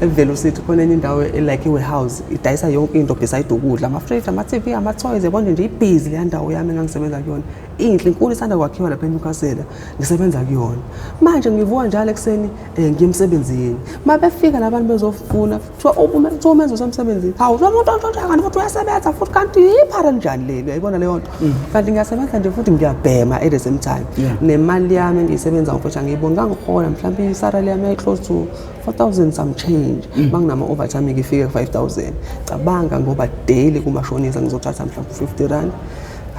eVelusithi. Khona enye indawo like i-warehouse idayisa yonke into beside ukudla, ama-fridge, ama-TV, ama-toys, yabona nje ibhizi leya ndawo yami engangisebenza kuyona, inhle, inkulu, isanda kwakhiwa lapha eNewcastle. Ngisebenza kuyona manje, ngivuka njalo ekuseni ngiye emsebenzini. Uma befika labantu bezofuna, kuthiwa kuthiwa umenzi usemsebenzini. Hawu, lo muntu ontshontsha kanti futhi uyasebenza futhi, kanti iphara linjani leli? Uyayibona leyo nto? Kanti ngiyasebenza nje futhi ngiyabhema at the same time. Nemali yami engiyisebenza mfowethu angiyiboni. Ngangihola mhlawumbe isalary yami yayi-close to 4000 some change, uma nginama-overtime ngifike ku-5000. Cabanga, ngoba daily kumashonisa ngizothatha mhlawumbe 50 rand,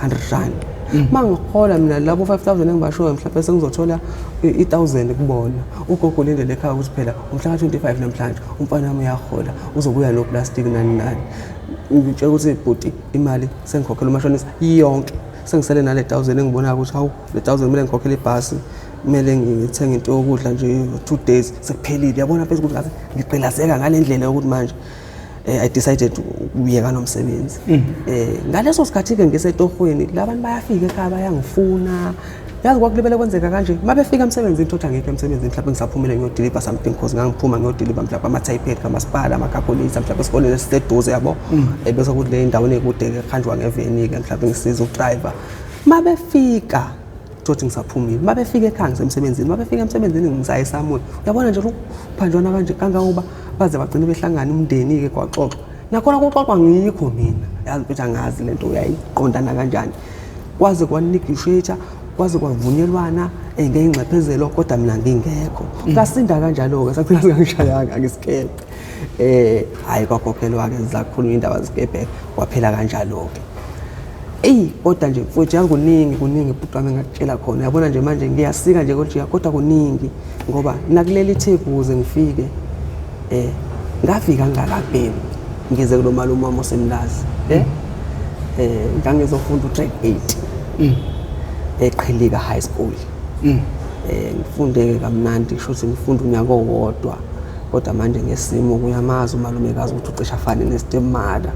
100 rand. Uma ngihola mina labo 5000 engibashoyo, mhlawumbe sengizothola i-1000 kubona. Ugogo ulindele ekhaya ukuthi phela umhla ka-25 namhlanje umfana wami uyahola, uzobuya noplastic nani nani. Ngitshela ukuthi bhuti, imali sengikhokhela umashonisa yonke, sengisele nale 1000 engibonayo ukuthi hawu, le 1000 kumele ngikhokhele ibhasi, kumele ngithenge into yokudla nje 2 days, sekuphelile. Yabona mfethu ukuthi ngaze ngigqilazeka ngale ndlela yokuthi manje I decided ukuyeka nomsebenzi. Ngaleso sikhathi ke ngisetohweni, labantu bayafika ekhaya bayangifuna. Yazi kwakulibele kwenzeka kanje, mabefika emsebenzini thothi angekho emsebenzini, mhlawumbe ngisaphumile ngiyodeliver something, cause ngangiphuma ngiyodeliver mhlawumbe ama-typepad kamasipala, ama-calculator, mhlawumbe esikoleni esiseduze, yabo. Bese kuthi le endaweni ekude-ke kuhanjwa ngeveni-ke, mhlawumbe ngisiza udriver. Mabefika thothi ngisaphumile, mabefika ekhaya ngisemsebenzini, mabefika emsebenzini ngisaye esamweni. Uyabona nje lokuphanjwana kanje kangangoba baze bagcine behlangana umndeni-ke, kwaxoxwa nakhona, kuxoxwa ngikho mina. Yazi mfethu, angazi lento uyayiqondana kanjani, kwaze kwanegotiate, kwaze kwavunyelwana ngeyingxephezelo, kodwa mina ngingekho. Ngasinda kanjalo-ke, sagcina singangishayanga ngesikebhe. Hhayi, kwakhokhelwa-ke, zakhulunywa indaba zikebhe, kwaphela kanjalo-ke. Eyi, kodwa nje mfowethu, yazi kuningi, kuningi bhuti wami engakutshela khona. Yabona nje manje ngiyasika nje kodwa kodwa kuningi, ngoba nakuleli Theku ukuze ngifike ngafika ngingakabhemi, ngize kulo malume wami osemlazi. Ngangizofunda u-grade 8 eQhilika High School. Ngifunde kamnandi, kusho ukuthi ngifunde unyaka owodwa, kodwa manje ngesimo kuyamazi umalumekazi ukuthi ucishe afane ne-stepmother.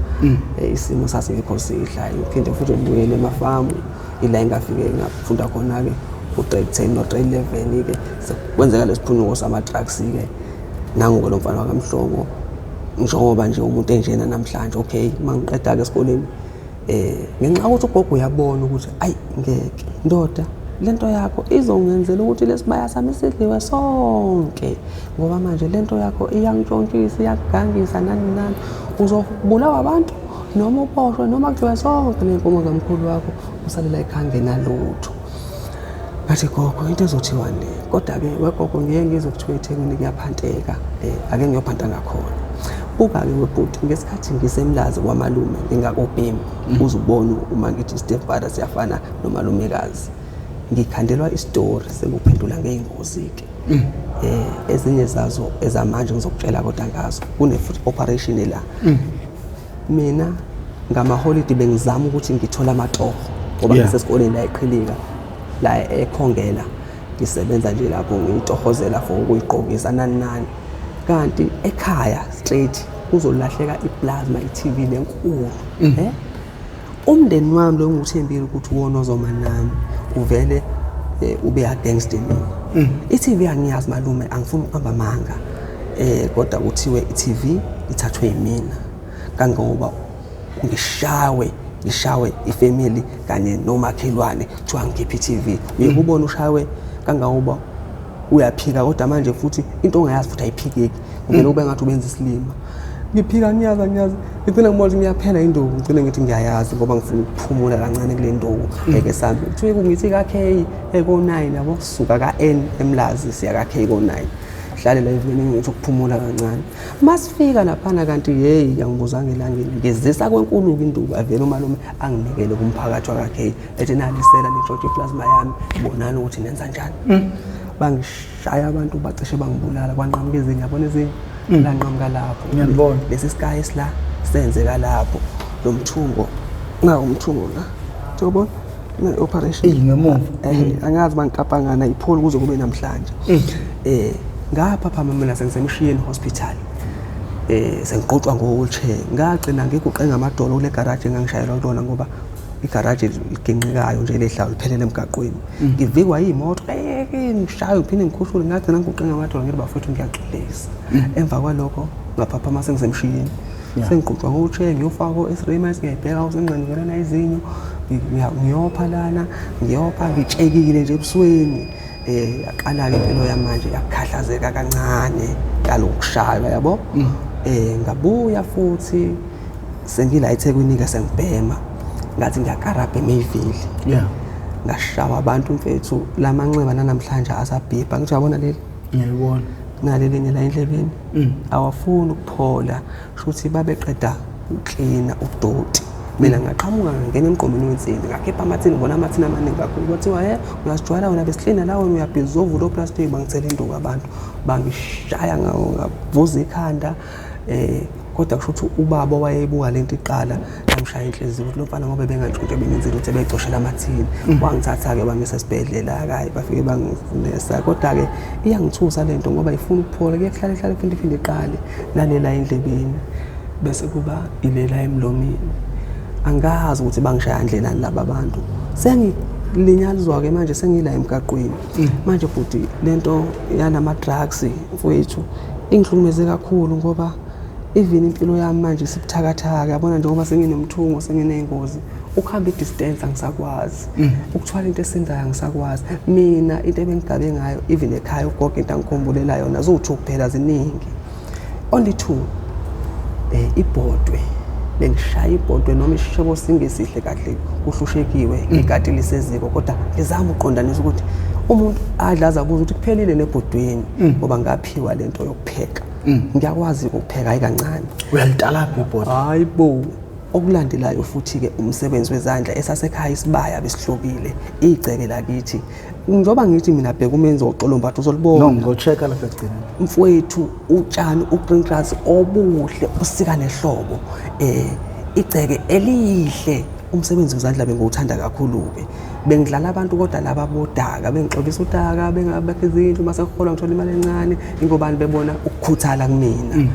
Isimo sasingekho sihle. Ngiphinde futhi ngibuyele emafamu, ila engafike ngafunda khona-ke u-grade 10 no-grade 11-ke. Kwenzeka lesiphunyuko sama-drugs-ke, nangu-ke lo mfana wakaMhlongo njengoba nje umuntu enjena namhlanje. Okay, uma ngiqeda-ke esikoleni, ngenxa yokuthi ugogo uyabona ukuthi ayi ngeke ndoda, lento yakho izongenzela ukuthi lesibaya sami sidliwe sonke, ngoba manje lento yakho iyangishontshisa, iyakugangisa, nani nani, uzobulawa abantu noma uboshwe noma kudliwe sonke ney'nkomo zamkhulu wakho, usalela ekhaya ngenalutho. Ngathi, gogo, into ezothiwani le? Kodwa-ke wegogo, ngiye ngizwe kuthiwa eThekwini kuyaphanteka, ake ngiyophanta ngakhona. Buka-ke webhuti, ngesikhathi ngisemlazi kwamalume ngingakobhemi, uze ubone uma ngithi stepfather siyafana nomalumekazi, ngikhandelwa isitori senguphendula ngey'ngozi-ke. Ezinye zazo ezamanje ngizokutshela kodwa ngazo kune futhi operation la. Mina ngamaholidi bengizama ukuthi ngithole amatoho ngoba ngisesikoleni la eQhilika, la eKhongela, ngisebenza nje lapho ngiyitohozela for ukuyigqokisa nani nani, kanti ekhaya straight kuzolahleka iplasma, i-TV lenkulu. Umndeni wami lo ngikuthembile ukuthi uwona ozoma nami uvele ube against mina. I-TV angiyazi malume, angifuni ukuqamba amanga, kodwa kuthiwe i-TV ithathwe yimina, kangangoba ngishawe ifamily kanye nomakhelwane, kuthiwa ngikhiphe i-TV. Uye kubona ushawe kangangoba uyaphika, kodwa manje futhi into ongayazi futhi ayiphikeki, kuvele kube ngathi ubenza isilima. Ngiphika, ngiyazi, angiyazi, ngigcine ngibona ukuthi ngiyaphela induku, ngigcine ngithi ngiyayazi ngoba ngifuna ukuphumula kancane kule nduku. Eke sambe kuthiwe ngithi ka-K eko-9, yabo, suka ka-N eMlazi siya ka-K ko-9. Ngihlale la evenini ngithi ukuphumula kancane. Masifika laphana kanti hey, angibuzanga elangeni, ngizisa kwenkulu-ke induku, avele umalume anginikele kumphakathi wakakhe, ethi nalisela nitshontshe iplasma yami, bonani ukuthi nenza njani. Bangishaya abantu, bacishe bangibulala, kwanqamuka ezinye, yabona ezinye lanqamuka lapho. Ngiyalibona. Lesi sky esila senzeka lapho, lo mthungo nawo umthungo la, uyabona ne-operation. Eyi, ngemuva. Angazi bangikapangana ipholi kuze kube namhlanje. Ngapha phama mina sengisemshiyeni hospital, sengiqotshwa ngo-wheelchair, ngagcina ngiguqe ngamadolo kule garage engangishayelwa kulona, ngoba igaraji liginqikayo nje, lehlayo liphelele emgaqweni, ngivikwa iy'moto, ngishayo ngiphinde ngikhushule, ngagcina ngiguqe ngamadolo, ngithi bafowethu ngiyaxolisa. Emva kwalokho ngaphaphama sengisemshiyeni, sengiqhutshwa ngo-wheelchair, ngiyofaka ko-x-ray. Manje ngiyayibheka senginqanukelana izinyo, ngiyopha lana, ngiyopha, ngitshekile nje ebusweni. Yaqala-ke impilo yamanje yakhahlazeka kancane kalokushaywa, yabo. Ngabuya futhi sengila eThekwini-ke, sengibhema, ngathi ngiyakarabha eMayville, ngashawa abantu mfethu, lamanxeba nanamhlanje asabhibha. Ngithi uyabona leli? Ngiyayibona. Naleli linye la endlebeni, awafuni ukuphola, shuthi babeqeda uklina udoti, mina ngaqhamuka ngangena emgqomeni wensimbi, ngakhipha amathini, ngibona amathini amaningi kakhulu. Kwathiwa, he, uyasijwayela wena, besiklina la, wena uyabhizi, uzovula oplastiki. Bangithela induku abantu, bangishaya, ngavuza ikhanda. Kodwa kusho ukuthi ubaba wayebuka lento iqala, yamshaya inhliziyo ukuthi lo mfana, ngoba bengantshontshe bengenzile ukuthi ebecoshela amathini. Wangithatha-ke bangisa esibhedlela, kayi bafike banginesa. Kodwa-ke iyangithusa lento ngoba ifuna ukuphola, kuye kuhlale hlale phinde iphinde iqale nalela endlebeni, bese kuba ilela emlomeni. Angazi ukuthi bangishaya ndlelani laba bantu. Sengilinyazwa-ke manje, sengila emgaqweni manje bhuti. Lento yalama-drugs mfowethu ingihlukumeze kakhulu, ngoba even impilo yami manje isibuthakathaka, yabona, njengoba senginomthungo, senginey'ngozi, ukuhamba i-distance angisakwazi, ukuthwala into esindayo angisakwazi. Mina into ebengigabe ngayo, even ekhaya ugogo into angikhumbulela yona ziwu-two kuphela, ziningi, only two. Ibhodwe, bengishaya ibhodwe noma isishebo singesihle kahle, kuhlushekiwe, ikati liseziko, kodwa ngizama ukuqondanisa ukuthi umuntu adla aze abuze ukuthi kuphelile nebhodweni, ngoba ngaphiwa lento yokupheka, ngiyakwazi ukupheka, hayi kancane. Uyalitalaphi ibhodo? Hayi bo. Okulandelayo futhi-ke umsebenzi wezandla, esasekhaya isibaya besihlukile, igceke lakithi, njengoba ngithi mina bheka umenzi woxolombatha, uzolibona. No, ngizo-check-a lapha ekugcineni. Mfowethu, utshani u-green grass obuhle usika nehlobo, igceke elihle. Umsebenzi wezandla bengiwuthanda kakhulu-ke, bengidlala abantu, kodwa laba bodaka bengixobisa udaka, bengabakha izindlu, mase kuholwa ngithola imali encane, ingobani bebona ukukhuthala kumina.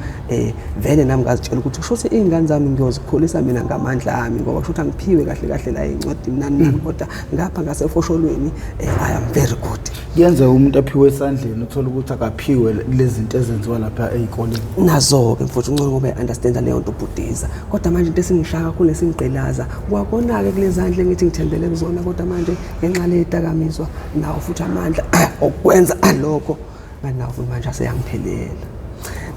Vele nami ngazitshela ukuthi kusho ukuthi iy'ngane zami ngiyozikhulisa mina ngamandla ami, ngoba kusho ukuthi angiphiwe kahle kahle la ey'ncwadini nani nani, kodwa ngapha ngasefosholoweni I am very good. Kuyenzeka umuntu aphiwe esandleni, uthole ukuthi akaphiwe lezi zinto ezenziwa lapha ey'koleni. Nazo-ke mfowethu, ungcono ngoba i-understanda leyo nto ubhudiza. Kodwa manje into esingishaya kakhulu esingigqilaza kwakona-ke kule zandla engithi ngithembele kuzona, kodwa manje ngenxa leyidakamizwa nawo futhi amandla okwenza lokho nganawo futhi manje aseyangiphelela.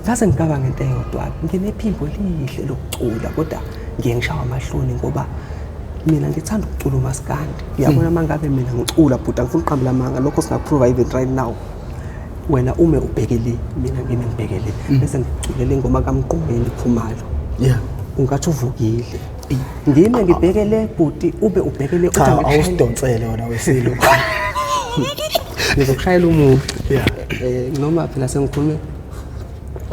Ngase ngicabanga into eyodwa, nginephimbo elihle lokucula, kodwa ngiye ngishawa amahloni ngoba mina ngithanda ukucula umaskandi, uyabona. Uma ngabe mina ngicula bhuti, angifuni ukuqambela amanga, lokho singaku-prova even right now. Wena ume ubheke le, mina ngime ngibheke le, bese ngikuculela ingoma kaMgqumeni Khumalo, ungathi uvukile. Ngime ngibheke le bhuti, ube ubheke le, uthi Cha. angikushayele. Awusidonsele wena wesilo. Ngizokushayela umuntu. Noma phela sengikhulume.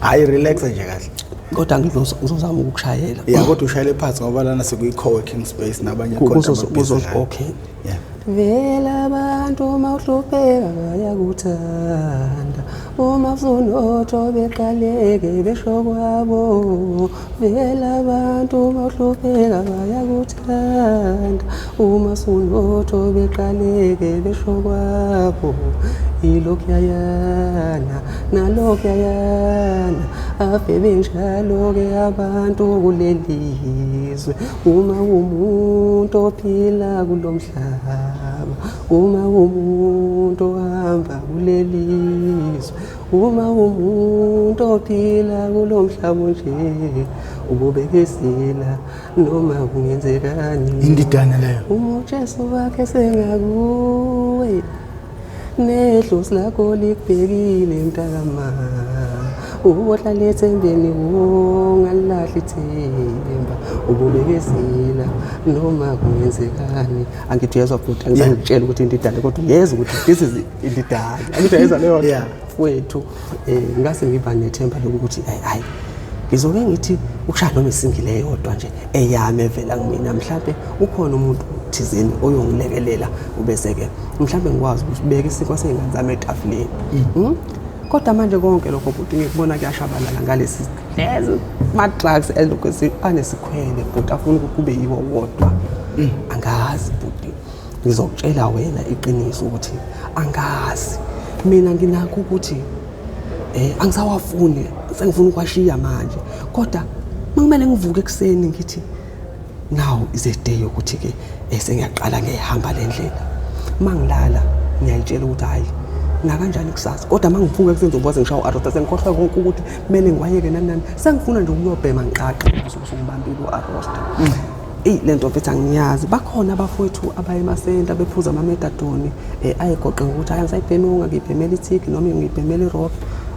Hhayi, relax nje kahle. Kodwa ngizozama ukukushayela. Ya, kodwa ushayele phansi ngoba lana sekuyi-co-working space nabanye khona ababhizi la. Okay. Yeah. Vela abantu uma uhlupheka bayakuthanda, uma usunotho beqaleke besho kwabo. Vela abantu uma uhlupheka bayakuthanda, uma sunotho beqaleke besho kwabo. Ilokhuyayana nalokhuyayana, ave benjalo-ke abantu kuleli zwe. Uma umuntu ophila kulo mhlaba, uma umuntu ohamba kuleli zwe, uma umuntu ophila kulo mhlaba nje, ububekezela noma kungenzekani. Indidane leyo. Uma uJesu wakhe sengakuwe. Nedlozi lakho likubhekile mntakama, ubohlala ethembeni, ungalilahli ithemba, ububekezela noma kungenzekani. Angithi uyezwa futhi, angizange ngikutshele ukuthi indidane, kodwa uyezwa ukuthi this is indidane. Angithi uyezwa leyo nto? Mfowethu, ngase ngiba nethemba lokuthi hayi hayi ngizoke ngithi ukushaya noma isingile eyodwa nje eyami evela kumina, mhlampe ukhona umuntu thizeni oyongilekelela, ubese-ke mhlampe ngikwazi ukubeka isinkwa sey'ngane zami etafuleni. Kodwa manje konke lokho bhuti ngikubona kuyashabalala ngalesi lezi ma-drugs elokhu anesikhwele bhuti, afuna ukuthi kube yiwo wodwa. Angazi bhuti, ngizokutshela wena iqiniso ukuthi angazi. Mina nginakho ukuthi angisawafuni, sengifuna ukwashiya manje, kodwa makumele ngivuke ekuseni ngithi now is a day yokuthi-ke sengiyaqala ngiyayihamba le ndlela. Uma ngilala ngiyayitshela ukuthi hhayi nakanjani kusasa, kodwa uma ngivuka ekuseni ngizobona sengishawa u-arosta, sengikhohlwa konke ukuthi kumele ngiwayeke nani nani, sengifuna nje ukuyobhema ngiqaqe usungibambile u-arosta. Eyi le nto mfethu angiyazi. Bakhona abafowethu abaye emasenta bephuza ama-methadone, ayigoqe ngokuthi hhayi angisayibhemi, ngibhemela ithiki noma ngibhemela i-rock.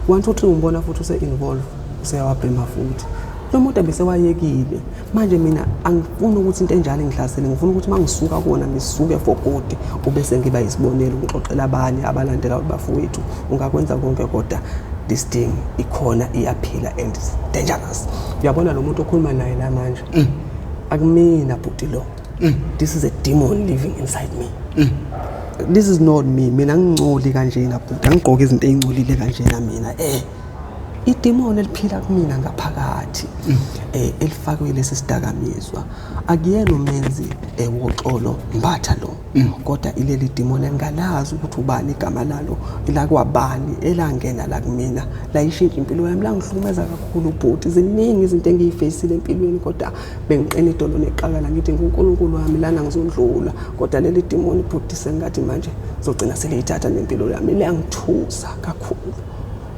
1 2 3 umbona futhi use-involve, useyawabhema futhi. Lo muntu ebesewayekile. Manje mina angifuni ukuthi into enjalo ingihlasele, ngifuna ukuthi uma ngisuka kuwona ngisuke for good, ubese ngiba isibonelo ngixoxela abanye abalandela bafowethu, ungakwenza konke kodwa this thing ikhona, iyaphila and it's dangerous. Uyabona lo muntu okhuluma naye la manje, akumina bhuti lo. This is a demon living inside me. This is not me. Mina ngingcoli kanjena bhuti, angigqoke izinto ey'ngcolile kanjena mina. Idemon eliphila kumina ngaphakathi, elifakwe lesi sidakamizwa, akuyena umenzi woxolo Mbatha lo, kodwa ileli demon engingalazi ukuthi ubani igama lalo, elakwabani, elangena la kumina layishintsha impilo yami, langihlukumeza kakhulu bhuti. Ziningi izinto engiyifeyisile empilweni, kodwa bengiqina idolo neqakala ngithi nguNkulunkulu wami lana ngizondlula, kodwa leli demon bhuti sengathi manje zogcina seliyithatha nempilo yami, liyangithusa kakhulu.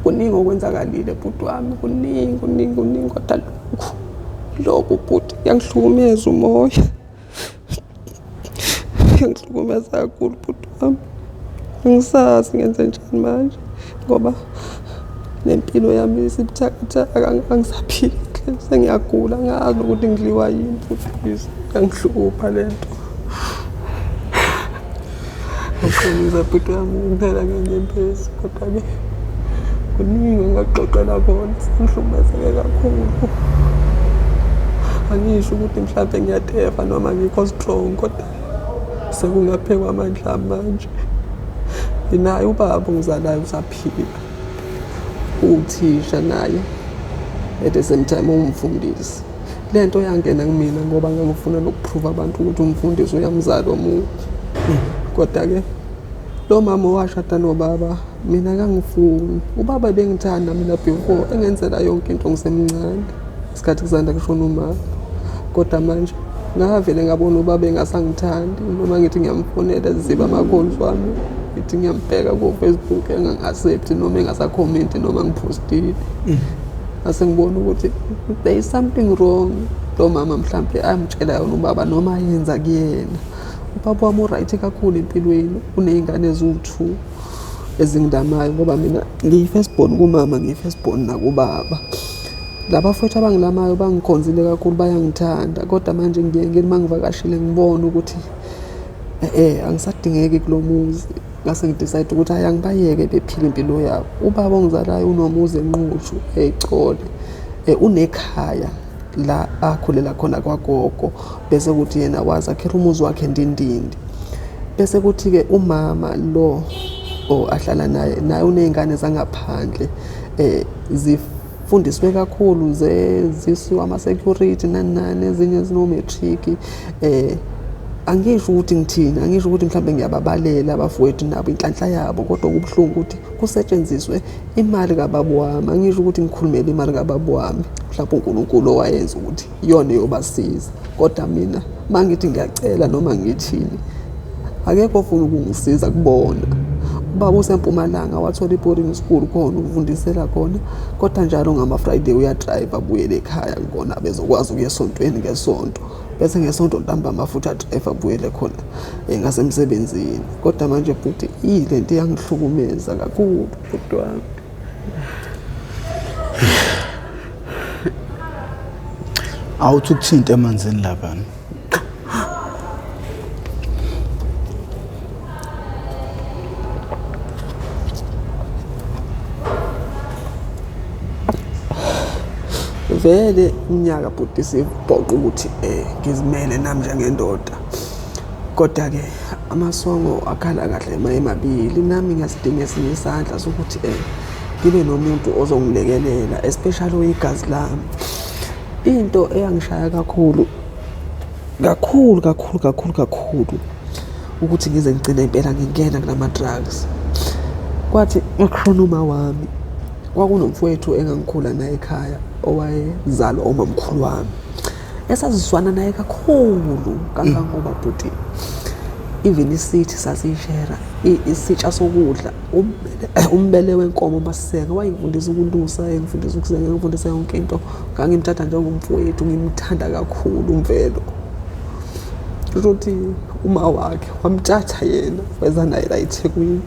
Kuningi okwenzakalile bhuti wami, kuningi kuningi kuningi, kodwa lokhu bhuti kuyangihlukumeza umoya, kuyangihlukumeza kakhulu bhuti wami. Angisazi ngenze njani manje ngoba nempilo yami isibuthakathaka, angisaphili kahle, sengiyagula, angazi ukuthi ngidliwa yini bhuti, please iyangihlupha le nto. Ngiyaxolisa bhuti wami ukuphela ngenyembezi, kodwa-ke kuningi engingakuxoxela kona, sengihlukumezeke kakhulu. Angisho ukuthi mhlampe ngiyatefa noma angikho strong, kodwa sekungaphekwa amandla ami manje. Nginaye ubaba ongizalayo usaphila, uwuthisha naye, at the same time uwumfundisi. Le nto yangena kumina ngoba ngangifuna nokuprova abantu ukuthi umfundisi uyamzala omunye. Kodwa-ke lo mama owashada nobaba mina kangifuni. Ubaba ebengithanda mina before, engenzela yonke into ngisemncane, isikhathi kusanda kushona umama. Kodwa manje ngavele ngabona ubaba engasangithandi, noma ngithi ngiyamfonela ziba ama-calls wami, ngithi ngiyambheka ko-Facebook engangi-accept noma engasakhomenti noma ngiphostile. Ngase ngibona ukuthi there is something wrong. Lo mama mhlampe amtshela yona ubaba noma ayenza kuyena. Ubaba wami u-right kakhulu empilweni, uney'ngane eziwu-2 ezingidamayo ngoba mina ngiyi-first born kumama, ngiyi-first born nakubaba. Laba bafowethu abangilamayo bangikhonzile kakhulu, bayangithanda, kodwa manje ngiye ngithi uma ngivakashile ngibone ukuthi angisadingeki kulo muzi. Ngase ngidecide ukuthi hhayi angibayeke bephile impilo yabo. Ubaba ongizalayo unomuzi eNquthu eCole, unekhaya la akhulela khona kwagogo, bese kuthi yena wazakhela umuzi wakhe eNdindindi. Bese kuthi-ke umama lo ahlala naye, naye uney'ngane zangaphandle, zifundiswe kakhulu, zisiwe ama-security nani nani, ezinye zino-matric. Angisho ukuthi ngithini, angisho ukuthi mhlambe ngiyababalela abafowethu nabo inhlanhla yabo, kodwa kubuhlungu ukuthi kusetshenziswe imali kababa wami. Angisho ukuthi ngikhulumele imali kababa wami, mhlawumbe uNkulunkulu owayenza ukuthi iyona eyobasiza, kodwa mina mangithi ngiyacela noma ngithini, akekho ofuna ukungisiza kubona. Ubaba useMpumalanga, wathola i-boarding school khona, ufundisela khona, kodwa njalo ngama-Friday uyadrayiva abuyele ekhaya kona bezokwazi ukuya esontweni ngesonto. Bese ngesonto ntambama futhi adrive abuyele khona ngasemsebenzini. Kodwa manje bhuti le nto iyangihlukumeza kakhulu bhuti wami. Awuthi ukuthinte emanzini lapha. Vele iminyaka bhuti sibhoqa ukuthi ngizimele nami njengendoda. Kodwa-ke amasongo akhala kahle emabili, nami ngiyasidinga esinye isandla sokuthi ngibe nomuntu ozongilekelela, especially oyigazi lami. Into eyangishaya kakhulu kakhulu kakhulu kakhulu kakhulu ukuthi ngize ngigcine impela ngingena kulama-drugs, kwathi makushona uma wami, kwakunomfowethu engangikhula naye ekhaya owayezalwa umamkhulu wami, esazizwana naye kakhulu kangangoba bhuti even isithi sasiyishera isitsha sokudla, umbele wenkomo masisenga. Wayengifundisa ukulusa, engifundisa ukusenga, engifundisa yonke into. Ngangimthatha njengomfowethu, ngimthanda kakhulu uMvelo. Kusho ukuthi uma wakhe wamthatha yena weza naye la eThekwini,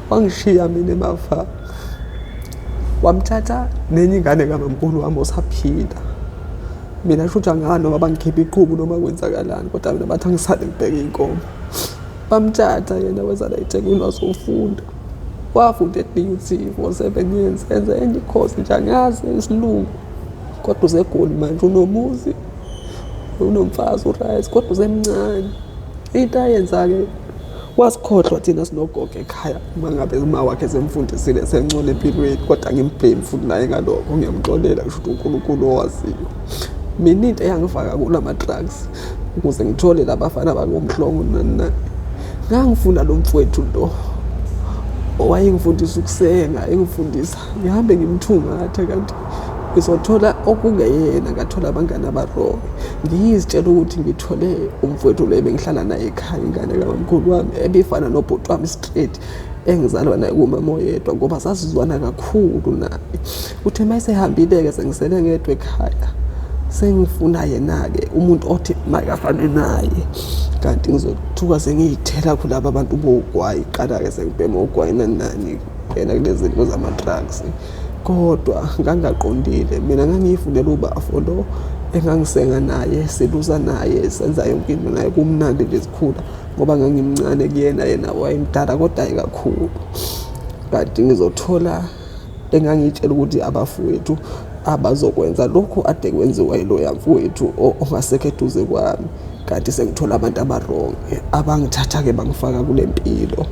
wangishiya mina emafa, wamthatha nenye ingane kamamkhulu wami osaphila. Mina kusho ukuthi angazi noma bangikhipha iqhubu noma kwenzakalani, kodwa mina bathi angisale ngibheke iy'nkomo. Bamthatha yena weza la eThekwini wazofunda, wafunda e-DUT for 7 years, enze enye ikhosi nje angazi isilungu, kodwa useGoli manje, unomuzi, unomfazi, u-right, kodwa usemncane. Into ayenza-ke wasikhohlwa thina sinogogo ekhaya, uma ngabe uma wakhe semfundisile sengcono empilweni, kodwa ngimblame futhi naye ngalokho, ngiyamxolela, kusho ukuthi uNkulunkulu owaziyo. Mina into eyangifaka kulama drugs ukuze ngithole labafana bakomhlongo nani nani, ngangifuna lo mfowethu lo owayengifundisa ukusenga, engifundisa ngihambe ngimthungathe, kanti ngizothola okungeyena, ngathola abangani aba-wrong. Ngiyizitshela ukuthi ngithole umfowethu lo ebengihlala naye ekhaya, ingane kamamkhulu wami ebifana nobhuti wami straight, engizalwa naye kumama oyedwa, ngoba sasizwana kakhulu naye. Uthe uma esehambile-ke sengisele ngedwa ekhaya, sengifuna yena-ke umuntu othi makafane naye, kanti ngizothuka sengiyithela kulaba bantu bogwayi. Qala-ke sengibhema ugwayi nani nani, ngena kulezi zinto zama-drugs. Kodwa ngangaqondile mina, ngangiyifundela ubafo lo engangisenga naye, silusa naye, senza yonke into naye, kumnandi nje sikhula, ngoba ngangimncane kuyena, yena wayemdala kodwa hayi kakhulu. Kanti ngizothola engangiyitshela ukuthi abafowethu abazokwenza lokhu ade kwenziwa yiloya mfowethu ongasekho eduze kwami, kanti sengithola abantu aba-wrong abangithatha-ke bangifaka kule mpilo.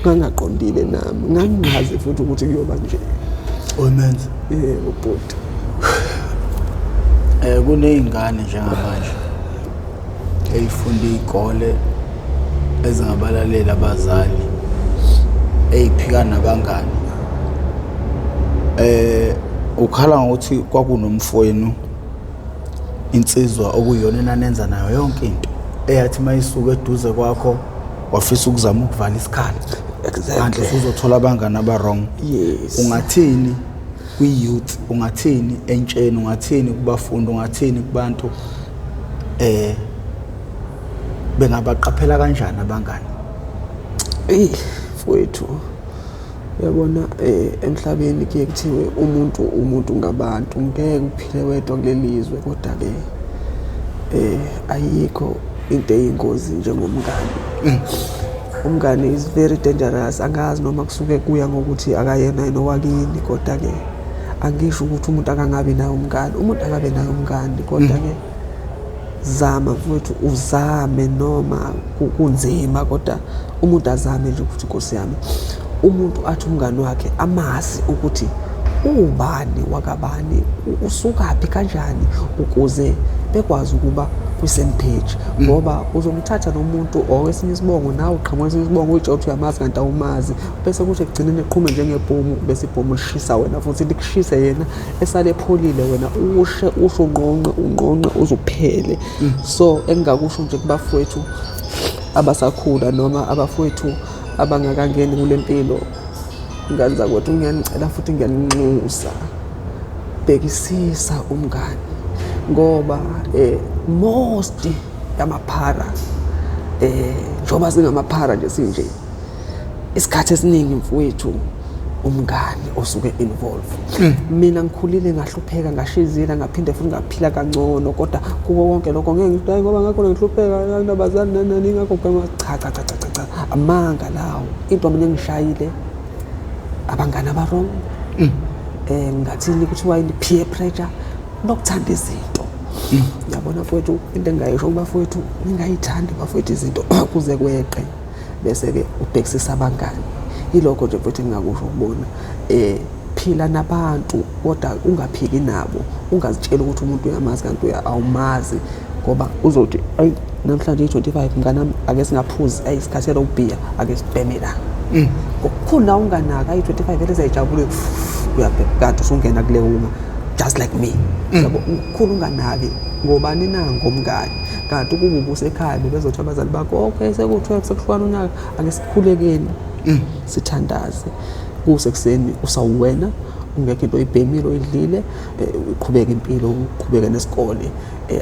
Ngangaqondile nami, ngangingazi futhi ukuthi kuyoba nje. Omenza. Yebo bhuti. Kuney'ngane njengamanje ey'funda iy'kole ezingabalaleli abazali, ey'phika nabangani. Ukhala ngokuthi kwakunomfowenu, insizwa okuyiyona enanenza nayo yonke into, eyathi uma isuka eduze kwakho wafisa ukuzama ukuvala isikhala. Kanti usuzothola abangani aba-wrong. Yes. Ungathini kwi-youth, ungathini entsheni, ungathini kubafundi, ungathini kubantu, bengabaqaphela kanjani abangani? Mfowethu, uyabona emhlabeni kuye kuthiwe umuntu umuntu ngabantu, ngeke uphile wedwa kuleli zwe, kodwa-ke ayikho into eyingozi njengomngani. Umngani is very dangerous. Angazi noma kusuke kuya ngokuthi akayena yena owakini, kodwa-ke angisho ukuthi umuntu akangabi naye umngani, umuntu akabe naye umngani, kodwa-ke zama mfowethu, uzame noma kunzima, kodwa umuntu azame nje ukuthi Nkosi yami, umuntu athi umngani wakhe amazi ukuthi ubani wakabani, usukaphi kanjani, ukuze bekwazi ukuba kwi-same page. Ngoba uzomthatha nomuntu owesinye isibongo, nawe uqhamuka esinye isibongo, uyitshela ukuthi uyamazi kanti awumazi, bese kuthi ekugcineni eqhume njengebhomu, bese ibhomu lishisa wena futhi likushise yena esale epholile, wena ushe usho unqonqe unqonqe uze uphele. So engingakusho nje kubafowethu abasakhula noma abafowethu abangakangeni kule mpilo, ngane zakwethu, ngiyanicela futhi ngiyaninxusa, bhekisisa umngani. Ngoba most yamaphara, njengoba singamaphara nje sinje, isikhathi esiningi mfowethu umngani osuke involve. Mina ngikhulile, ngahlupheka, ngashizila, ngaphinde futhi ngaphila kangcono, kodwa kuko konke lokho ngeke ngithi hayi ngoba ngakho ngihlupheka nabazali nani nani ngakho ngibhema. Cha cha cha cha cha cha, amanga lawo. Into mina engishayile abangani aba-wrong, ngathini, kuthiwa yini, peer pressure nokuthanda izinto. Yabona mfowethu, into engingayisho kubafowethu, ningayithandi bafowethu izinto kuze kweqe, bese-ke ubhekisisa abangani. Yilokho nje mfowethu engingakusho kubona. Phila nabantu kodwa ungaphiki nabo, ungazitsheli ukuthi umuntu uyamazi kanti awumazi, ngoba uzothi ayi namhlanje i-25 mnganami, ake singaphuzi, ayi sikhathele ubhiya, ake sibheme la. Ngokukhulu la unganaki, ayi 25 vele siyayijabule, uyabhema kanti usungena kule wunga just like me. Yabo, ukukhulu unganaki ngobani na, ngomngani. Kanti ukuba ubusekhaya bebezothi abazali bakho, okay, seku-12, sekuhlukana unyaka, ake sikhulekeni, sithandaze kusekuseni, usawuwena ungekho into oyibhemile oyidlile, uqhubeke impilo, uqhubeke nesikole.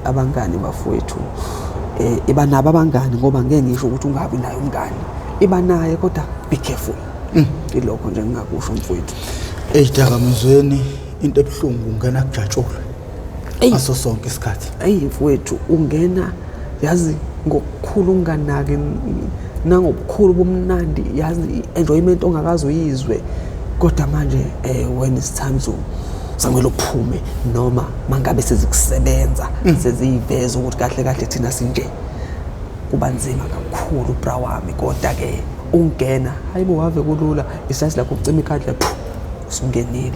Abangani bafowethu, iba nabo abangani, ngoba ngeke ngisho ukuthi ungabi naye umngani, iba naye kodwa be careful. Ilokho nje engingakusho mfowethu. Ey'dakamizweni into ebuhlungu ungena kujatshulwe ngaso sonke isikhathi. Eyi mfowethu, ungena yazi ngokukhulu unganaki nangobukhulu bumnandi, yazi i-enjoyment ongakaze uyizwe, kodwa manje when it's time to samele uphume, noma mangabe sezikusebenza seziyiveza ukuthi kahle kahle thina sinje, kuba nzima kakhulu bra wami. Kodwa ke ungena, hayibo, wave kulula, isasi lakho ucima ikhandlela, phu, usungenile.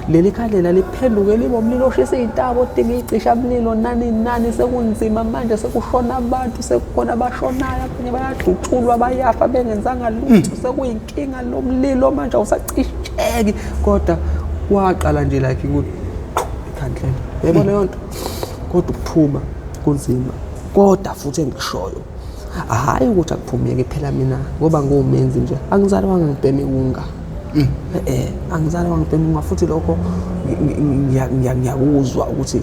Leli khandlela liphenduke libe umlilo oshisa iy'ntaba, odinga iy'cishamlilo nani nani. Sekunzima manje, sekushona abantu, sekukhona abashonayo, abanye bayadutshulwa, bayafa bengenzanga lutho. Sekuyinkinga lo mlilo manje, awusacisheki, kodwa waqala nje like ukuthi ikhandlela, yebo, leyo nto. Kodwa ukuphuma kunzima. Kodwa futhi engikushoyo, hhayi ukuthi akuphumeki phela. Mina ngoba ngiwumenzi nje, angizalwanga ngibhema iwunga, angizalwanga ngibhema iwunga. Futhi lokho ngiyakuzwa ukuthi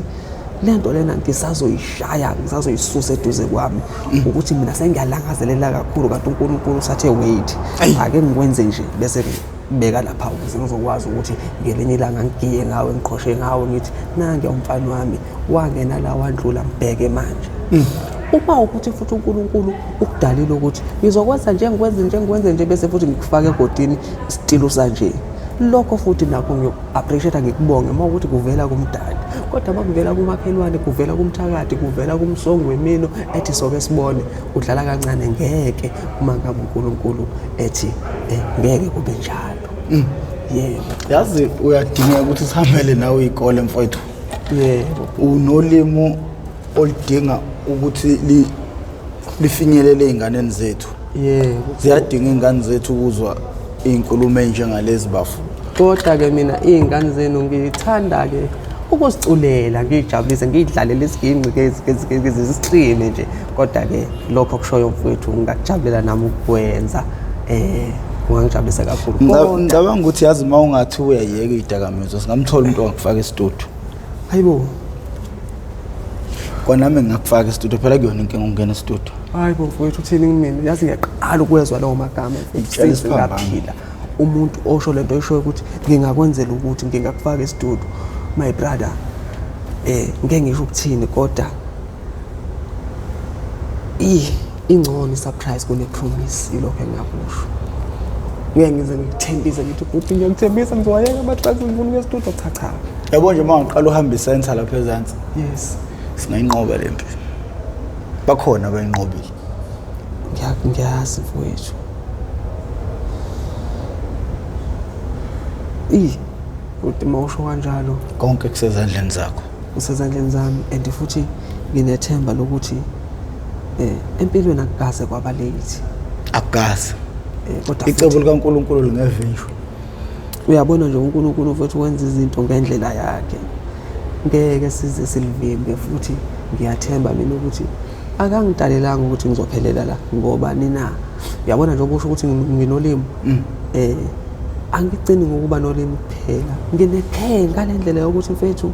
le nto lena ngisazoyishaya, ngisazoyisusa eduze kwami, ukuthi mina sengiyalangazelela kakhulu, kanti uNkulunkulu usathe wait, ake ngikwenze nje bese beka lapha ukuze ngizokwazi ukuthi ngelinye ilanga ngigiye ngawe, ngiqhoshe ngawe, ngithi nange umfana wami wangena la, wandlula, mbheke manje. Uma ukuthi futhi uNkulunkulu ukudalile ukuthi ngizokwenza nje, ngikwenze nje, ngikwenze nje, bese futhi ngikufake egodini isitilo sanje, lokho futhi nakho ngiyoku-appreciate, ngikubonge uma ukuthi kuvela kumdali. Kodwa uma kuvela kumakhelwane, kuvela kumthakathi, kuvela kumsongi wemino ethi soke sibone udlala kancane, ngeke. Uma ngabe uNkulunkulu ethi ngeke kube njalo, yebo. Yazi uyadingeka ukuthi sihambele nawe iy'kole mfowethu. Yebo. Unolimi oludinga ukuthi lifinyelele ey'nganeni zethu. Yebo. Ziyadinga iy'ngane zethu ukuzwa iy'nkulumo ey'njengalezi, bafu. Kodwa-ke mina iy'ngane zenu ngithanda-ke ukuziculela, ngiyijabulise, ngiyidlalele isiginci, zisitrime nje. Kodwa-ke lokho kushoyo mfowethu, ngingakujabulela nami ukukwenza, kungangijabulisa kakhulu. Kodwa Ngicabanga ukuthi yazi uma ungathi uyayeka iy'dakamizwa, singamthola umuntu ongakufaka esitudio. Hayibo. Kwanami ngingakufaka esitudio, phela kuyona inkinga ukungena esitudio. Hayi bo mfowethu, uthini kumina? Yazi ngiyaqala ukwezwa lawo magama. Ngitshela Since isiphambano. ngaphila, umuntu osho lento oyishoyo ukuthi ngingakwenzela ukuthi ngingakufaka esitudio, my brother, ngeke ngisho ukuthini, kodwa ingcono i-surprise kune-promise. Ilokho engingakusho. Ngeke ngize ngikuthembise ngithi bhuti ngiyakuthembisa ngizowayeka ama-drugs, ngifuna ukuya esitudio. Cha cha. Yabo nje uma ungaqala uhamba isentha lapha ezansi, Yes. singayinqoba le mpi. Bakhona abayinqobile. Ngiyazi mfowethu. Bhuti, uma usho kanjalo. Konke kusezandleni zakho. Kusezandleni zami, and futhi nginethemba lokuthi empilweni akukaze kwaba late. Akukaze. Kodwa Icebo futhi likaNkulunkulu lingevinjwe. Uyabona nje, uNkulunkulu futhi wenza izinto ngendlela yakhe, ngeke size silivimbe. Futhi ngiyathemba mina ukuthi akangidalelanga ukuthi ngizophelela la, ngoba nina uyabona nje okusho ukuthi nginolimi, angigcini ngokuba nolimi kuphela, nginekhe ngale ndlela yokuthi mfethu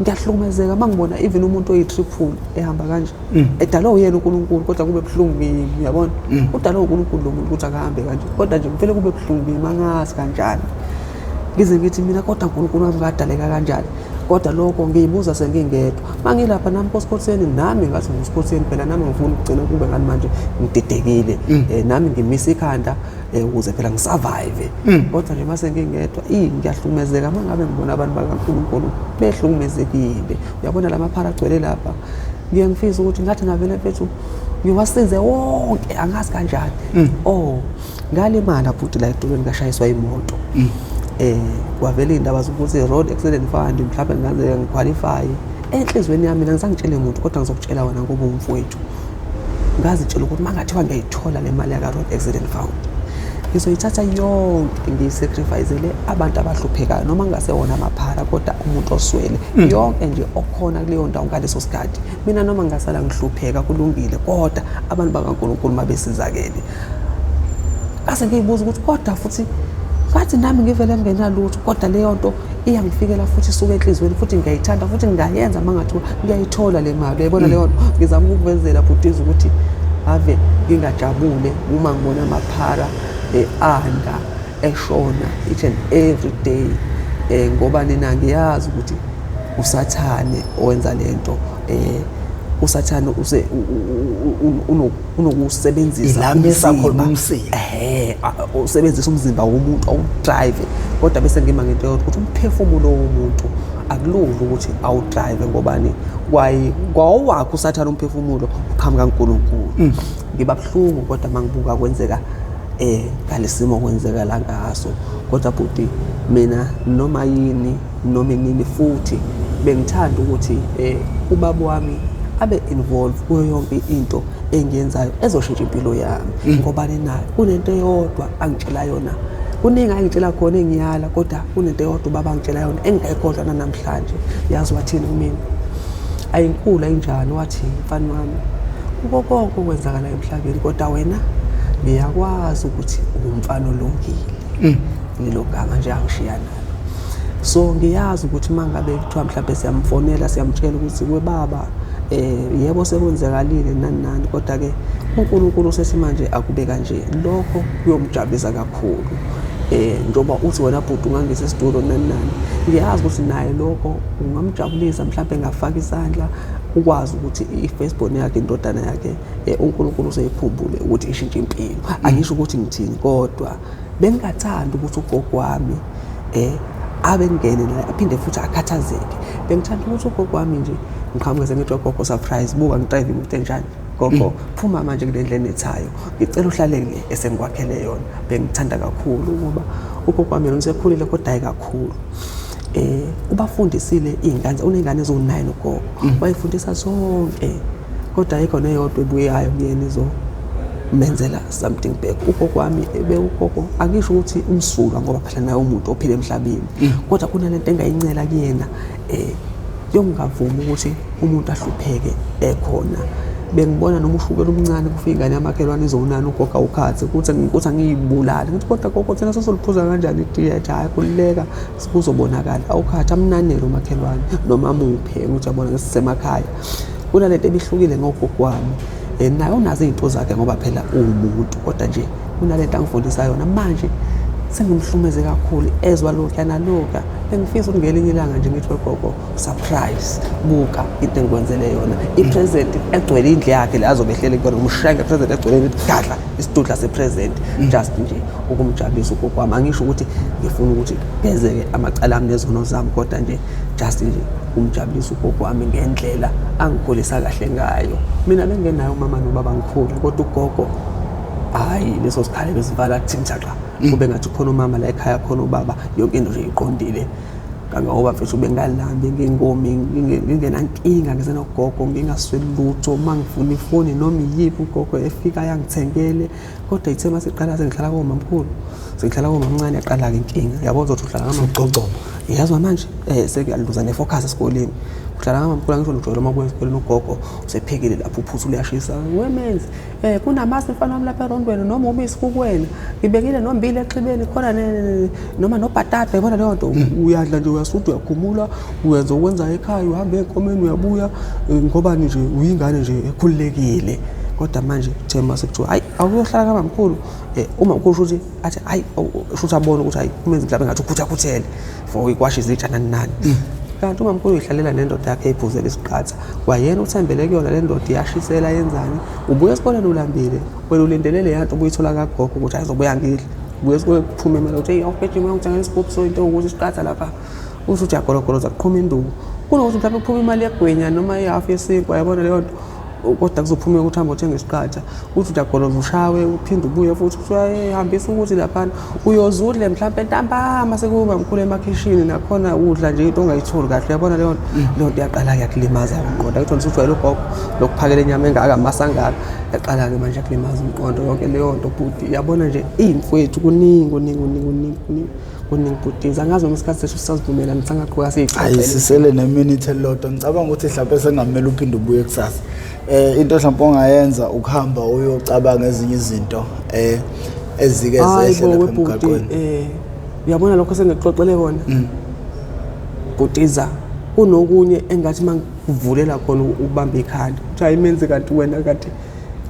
Ngiyahlukumezeka uma ngibona even umuntu oyi-triple ehamba kanje. Edalwe uyena uNkulunkulu, kodwa kube buhlungu kimi, uyabona? Udalwe uNkulunkulu lo muntu ukuthi akahambe kanje, kodwa nje kuvele kube buhlungu kimi, angazi kanjani. Ngize ngithi mina, kodwa uNkulunkulu wami ngadaleka kanjani? Kodwa lokho ngiyibuza sengingedwa. Uma ngilapha nami kosikhotheni, nami ngathi ngusikhotheni phela, nami ngifuna ukugcina kube ngani manje ngididekile. Nami ngimisa ikhanda ukuze phela ngisurvive. Kodwa nje mase ngingedwa, ngiyahlukumezeka uma ngabe ngibona abantu bakaNkulunkulu behlukumezekile. Uyabona la maphara agcwele lapha, ngiye ngifisa ukuthi ngathi ngavele mfethu ngiwasize wonke, angazi kanjani. Oh, ngalimala bhuti la edolweni, ngashayiswa imoto. Kwavela iy'ndaba zokuthi road accident fund, mhlawumbe ngingaze ngiqualify. Enhliziyweni yami mina ngisangitshele muntu, kodwa ngizokutshela wena ngoba umfowethu. Ngazitshela ukuthi uma ngathiwa ngiyayithola le mali yaka-road accident fund, ngizoyithatha yonke ngiyisacrificele abantu abahluphekayo, noma ngingasewona amaphara, kodwa umuntu oswele yonke nje okhona kuleyo ndawo ngaleso sikhathi. Mina noma ngingasala ngihlupheka kulungile, kodwa abantu bakaNkulunkulu uma besizakele. Ngase ngiyibuza ukuthi kodwa futhi ngathi nami ngivele ngingenalutho, kodwa leyo nto iyangifikela futhi isuke enhliziyweni, futhi ngiyayithanda futhi ngingayenza uma ngathiwa ngiyayithola le mali. Uyayibona leyo nto? Ngizama ukukuvezela bhutiza ukuthi ave ngingajabule uma ngibona amaphara anda eshona each and every day, ngoba nina ngiyazi ukuthi uSathane owenza lento. uSathane use unokusebenzisa Ilamisa khona umsila. Usebenzisa umzimba womuntu awudrive, kodwa bese ngima ngento eyodwa ukuthi umphefumulo womuntu akulula ukuthi awudrive, ngobani kwawakho uSathane umphefumulo uqhamuka kuNkulunkulu. Ngiba buhlungu kodwa mangibuka kwenzeka ngalesimo kwenzeka la ngaso. Kodwa bhuti, mina noma yini noma inini futhi bengithanda ukuthi ubaba wami abe involved kuyo yonke into engiyenzayo ezoshintsha impilo yami. Ngoba nina kunento eyodwa angitshela yona, kuningi angitshela khona engiyala, kodwa kunento eyodwa ubaba angitshela yona engingayikhohlwa namhlanje. Yazi wathini kumina? Ayinkulu ayinjani, wathi mfana wami, kuko konke okwenzakala emhlabeni, kodwa wena ngiyakwazi ukuthi ungumfana olungile. Lelo gama nje angishiya nalo. So ngiyazi ukuthi uma ngabe kuthiwa mhlawumbe siyamfonela siyamtshela ukuthi webaba, yebo sekwenzekalile nani nani, kodwa ke uNkulunkulu usethi manje akube kanje, lokho kuyomjabulisa kakhulu. Njengoba uthi wena bhuti ungangisa isitulo nani nani, ngiyazi ukuthi naye lokho ungamjabulisa, mhlawumbe engafaka isandla ukwazi ukuthi i-firstborn yakhe, indodana yakhe, uNkulunkulu useyikhumbule ukuthi ishintshe impilo. Angisho ukuthi ngithini, kodwa bengingathandi ukuthi ugogo wami abe ngene naye aphinde futhi akhathazeke. Bengithanda ukuthi ugogo wami nje ngiqhamuke sengithi gogo surprise, buka ngidrive imoto enjani, gogo phuma manje kule ndlela enethayo, ngicela uhlale le esengikwakhele yona. Bengithanda kakhulu ngoba ugogo wami yena usekhulile kodwa hayi kakhulu. Ubafundisile iy'ngane, uney'ngane eziwu-9 ugogo, wayifundisa zonke, kodwa ayikho neyodwa ebuyayo kuyena izomenzela something back. Ugogo wami ugogo angisho ukuthi umsulwa ngoba phela naye umuntu ophila emhlabeni, kodwa kunalento engayincela kuyena yokungavumi ukuthi umuntu ahlupheke ekhona. Bengibona noma ushukela omncane kufika ingane yamakhelwane izonana ugogo awukhathi ukuthi angiyibulale, ngithi kodwa gogo thina sesoliphuza kanjani itiye? Ethi hhayi khululeka kuzobonakala, awukhathi amnanele umakhelwane noma amuphe, ukuthi yabona ngesisemakhaya. Kunalento ebihlukile ngogogo wami, naye unazo iy'nto zakhe ngoba phela uwumuntu, kodwa nje kunalento angifundisa yona manje sengimhlumeze kakhulu, ezwa lokhuya nalokhuya. Bengifisa ukuthi ngelinye ilanga nje ngithi gogo surprise, buka into engikwenzele yona, i-present egcwele indlu yakhe le azobe ehlele kuyona, ngimshaya nge-present egcwele ngithi gadla isidudla se-present, just nje ukumjabulisa ugogo wami. Angisho ukuthi ngifuna ukuthi gezeke amacala ami nezono zami, kodwa nje just nje ukumjabulisa ugogo wami ngendlela angikhulisa kahle ngayo. Mina bengenayo umama nobaba ngikhula, kodwa ugogo hhayi leso sikhala besivala thinta xa, kube ngathi khona umama la ekhaya, khona ubaba, yonke into nje iqondile. Kangangoba mfethu bengalambi, ngingomi, ngingenankinga, ngisenogogo, ngingasweli lutho. Uma ngifuna ifoni noma iyiphi ugogo efika yangithengele. Kodwa ithe uma siqala sengihlala komamkhulu, sengihlala komamncane, yaqala-ke inkinga. Yabo uzothi uhlala kamamkhulu. Yazwa manje sekuyaluza nefocus esikoleni. Uhlala kamamkhulu, ngisho ujwayele uma kuya esikoleni ugogo usephekile lapho uphuthu luyashisa. Wemenzi kunamasi mfana wami lapha erondweni, noma ubisi kukwena ngibekile nombili exhibeni khona noma nobhatata, yabona leyo nto. Uyadla nje, uyasuda, uyakhumula, uyenza okwenzayo ekhaya, uhamba ey'nkomeni, uyabuya, ngobani nje uyingane nje ekhululekile. Kodwa manje thema sekuthiwa hayi, awuyohlala kamamkhulu, umamkhulu shuthi athi hayi, shuthi abone ukuthi hayi umenzi mhlawumbe ngathi ukhuthakuthele for ikwasha izitsha nani nani. Kanti umamkhulu uyihlalela nendoda yakhe eyiphuzela isiqatha, kwayena uthembele kuyona le ndoda, iyashisela yenzani. Ubuya esikoleni ulambile, wena ulindele le yanto ubuyithola kagogo ukuthi ayizobuya ngidle. Ubuya esikoleni kuphume imali ukuthi hey, awugijima uyongithengela isigubhu so into ukuthi isiqatha lapha, usho ukuthi uyagologoloza kuqhuma induku, kunokuthi mhlawumbe kuphume imali yegwinya noma ihafu yesinkwa, yabona leyo nto. Kodwa kuzophuma ukuthi hamba uthenga isiqatha, uthi uyagoloza ushawe, uphinde ubuye futhi kuthiwa hey, hambisa ukuthi laphana uyozudle mhlawumbe ntambama sekuba mkhulu emakhishini, nakhona udla nje into ongayitholi kahle, uyabona leyo nto. Leyo nto iyaqala-ke yakulimaza umqondo. Akuthi usujwayele ugogo lokuphakela inyama engaka, amasi angaka, yaqala-ke manje yakulimaza umqondo yonke leyo nto bhuti. Yabona nje iy'mfowethu, kuningi kuningi kuningi kuningi kuningi kuningi bhuti. Angazi noma isikhathi sethu sisazivumelana sangaqhubeka Hayi, siyixoxele. Sisele neminute elilodwa. Ngicabanga ukuthi mhlawumbe sengamele uphinde ubuye kusasa. Into mhlawumbe ongayenza ukuhamba uyocabanga ezinye izinto ezike Hayi zehle bo, lapha webhuti, emgaqweni. Uyabona lokho sengikuxoxele kona bhutiza, kunokunye engathi mangivulela khona ukubamba ikhanda ukuthi hayi menzi, kanti wena, kanti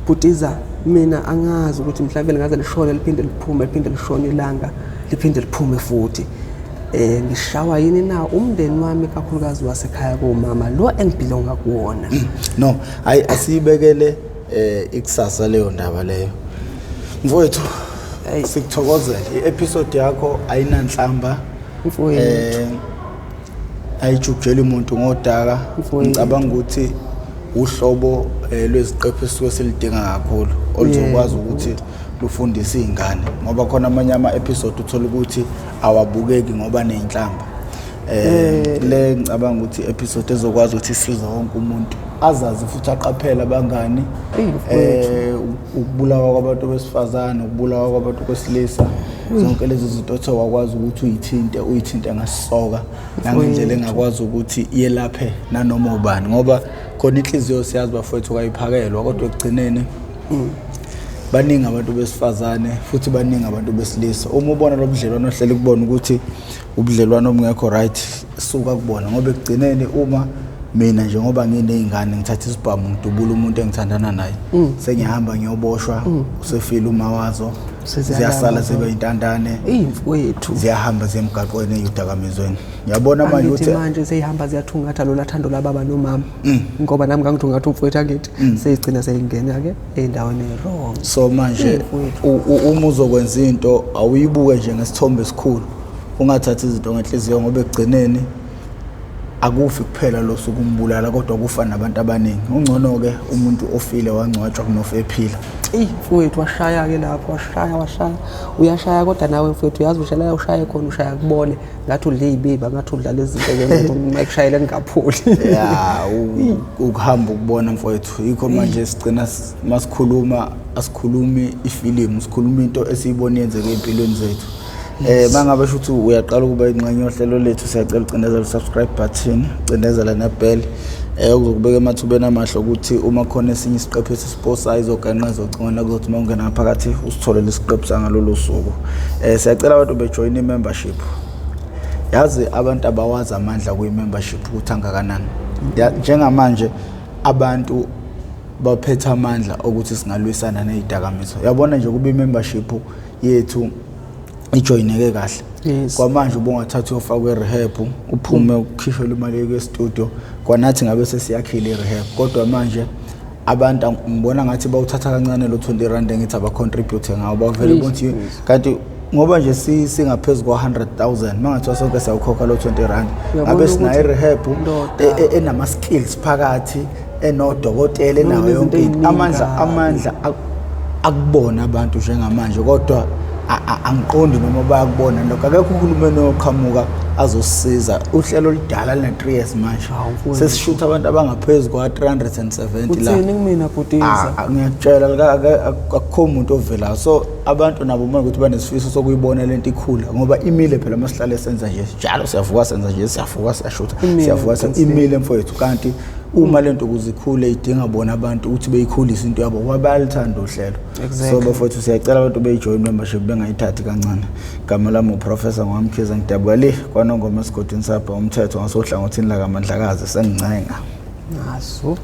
bhutiza mina angazi ukuthi mhlawumbe lingaze lishone liphinde liphume, liphinde lishone ilanga, liphinde liphume futhi. Ngishawa yini na umndeni wami, kakhulukazi wasekhaya komama lo engibelonga kuwona? No, hayi, asiyibekele ikusasa leyo ndaba leyo, mfowethu. Hayi. Sikuthokozele, i-episode yakho ayinanhlamba. Mfowethu. Ayijubjeli umuntu ngodaka. Mfowethu. Ngicabanga ukuthi uhlobo lweziqephu esisuke silidinga kakhulu oluzokwazi ukuthi lufundise iy'ngane, ngoba khona amanye ama-episode uthola ukuthi awabukeki ngoba ney'nhlamba. Le ngicabanga ukuthi i-episode ezokwazi ukuthi isize wonke umuntu azazi futhi aqaphele abangani. Eyi, mfowethu. Ukubulawa kwabantu besifazane, ukubulawa kwabantu besilisa, zonke lezi zinto othe wakwazi ukuthi uyithinte, uyithinte ngasisoka nangendlela engakwazi ukuthi yelaphe nanoma ubani, ngoba khona inhliziyo siyazi bafowethu kayiphakelwa, kodwa ekugcineni baningi abantu besifazane futhi baningi abantu besilisa. Uma ubona lo budlelwano ohlele kubona ukuthi ubudlelwano obungekho right, suka kubona, ngoba ekugcineni uma mina njengoba nginey'ngane ngithatha isibhamu ngidubula umuntu engithandana naye, sengiyahamba ngiyoboshwa, usefile uma wazo. Seziyalamba Ziyasala zonke. zibe intandane. Eyi mfowethu. Ziyahamba ziye emgaqweni ey'dakamizweni, yabona manje Angithi ukuthi manje seyihamba ziyathungatha lola thando lababa nomama, ngoba nami ngangithungatha umfowethu, angithi seyigcina seyingena-ke ey'ndaweni e-wrong. So manje Eyi, mfowethu. uma uzokwenza into awuyibuke nje ngesithombe esikhulu, ungathathi izinto ngenhliziyo, ngoba ekugcineni akufi kuphela lo suku umbulala, kodwa kufa nabantu abaningi. Ungcono-ke umuntu ofile wangcwatshwa kunofe ephila. Eyi mfowethu, washaya-ke lapho, washaya, washaya, uyashaya, kodwa nawe mfowethu uyazi ushaya, ushaye khona, ushaya kubole ngathi udla iy'biba, ngathi udlala izinto uma ekushayele kungapholi. Ya, ukuhamba ukubona mfowethu, yikho manje sigcina masikhuluma asikhulumi ifilimu, sikhuluma into esiyibona yenzeka ey'mpilweni zethu. Mangabe shuthi uyaqala ukuba ingxenye yohlelo lethu, siyacela ucindezela u-subscribe button, ucindezela nebell, uzokubeka emathubeni amahle ukuthi uma khona esinye isiqephu esisiposayo izogenqa izocingana, kuzothi uma ungena ngaphakathi usithole lesiqephu sangalolu suku. Siyacela abantu bejoyine i-membership. Yazi abantu abawazi amandla kwi-membership ukuthi angakanani. Njengamanje abantu baphethe amandla okuthi singalwisana ney'dakamizwa, yabona nje kuba i-membership yethu ijoyineke kahle. Kwamanje ubungathatha uyofakwa e-rehab, uphume ukhishelwe imali kwe-studio, kwanathi ngabe sesiyakhile i-rehab, kodwa manje abantu ngibona ngathi bawuthatha kancane lo 20 rand engithi abacontribute ngawo, bavele bothi kanti ngoba nje singaphezu kwa-100,000, mangathiwa sonke siyawukhokha lo 20 rand, Uyabona ngabe sinayo ukuthi i-rehab ndoda. Enama-skills phakathi, enodokotela, enayo Izinto yonke into. ey'ningi Amandla kabi. Amandla akubona abantu njengamanje, kodwa angiqondi noma bayakubona lokho. Akekho uhulumeni oqhamuka Azosisiza uhlelo oludala lina 3 years manje. Hawu, mfowethu. Sesishutha abantu abangaphezu kwa 370 la. Uthini kumina, bhutiza? Ah, ngiyakutshela, akukho umuntu ovelayo, so abantu nabo uma ukuthi banesifiso sokuyibona lento ikhula, ngoba imile phela. Masihlale senza nje njalo, siyavuka senza nje, siyavuka siyashutha, Imile, siyavuka qinisile. imile mfowethu. Kanti uma lento ukuze ikhule idinga bona abantu ukuthi beyikhulise into yabo, ngoba bayalithanda uhlelo. So bafowethu, siyacela abantu beyijoin membership, bengayithathi kancane. Igama lami uProfessor Ngwamkhize, ngidabuka le kwaNongoma, esigodini sabha umthetho, ngasohlangothini lakaMandlakazi. Sengincenga Naso.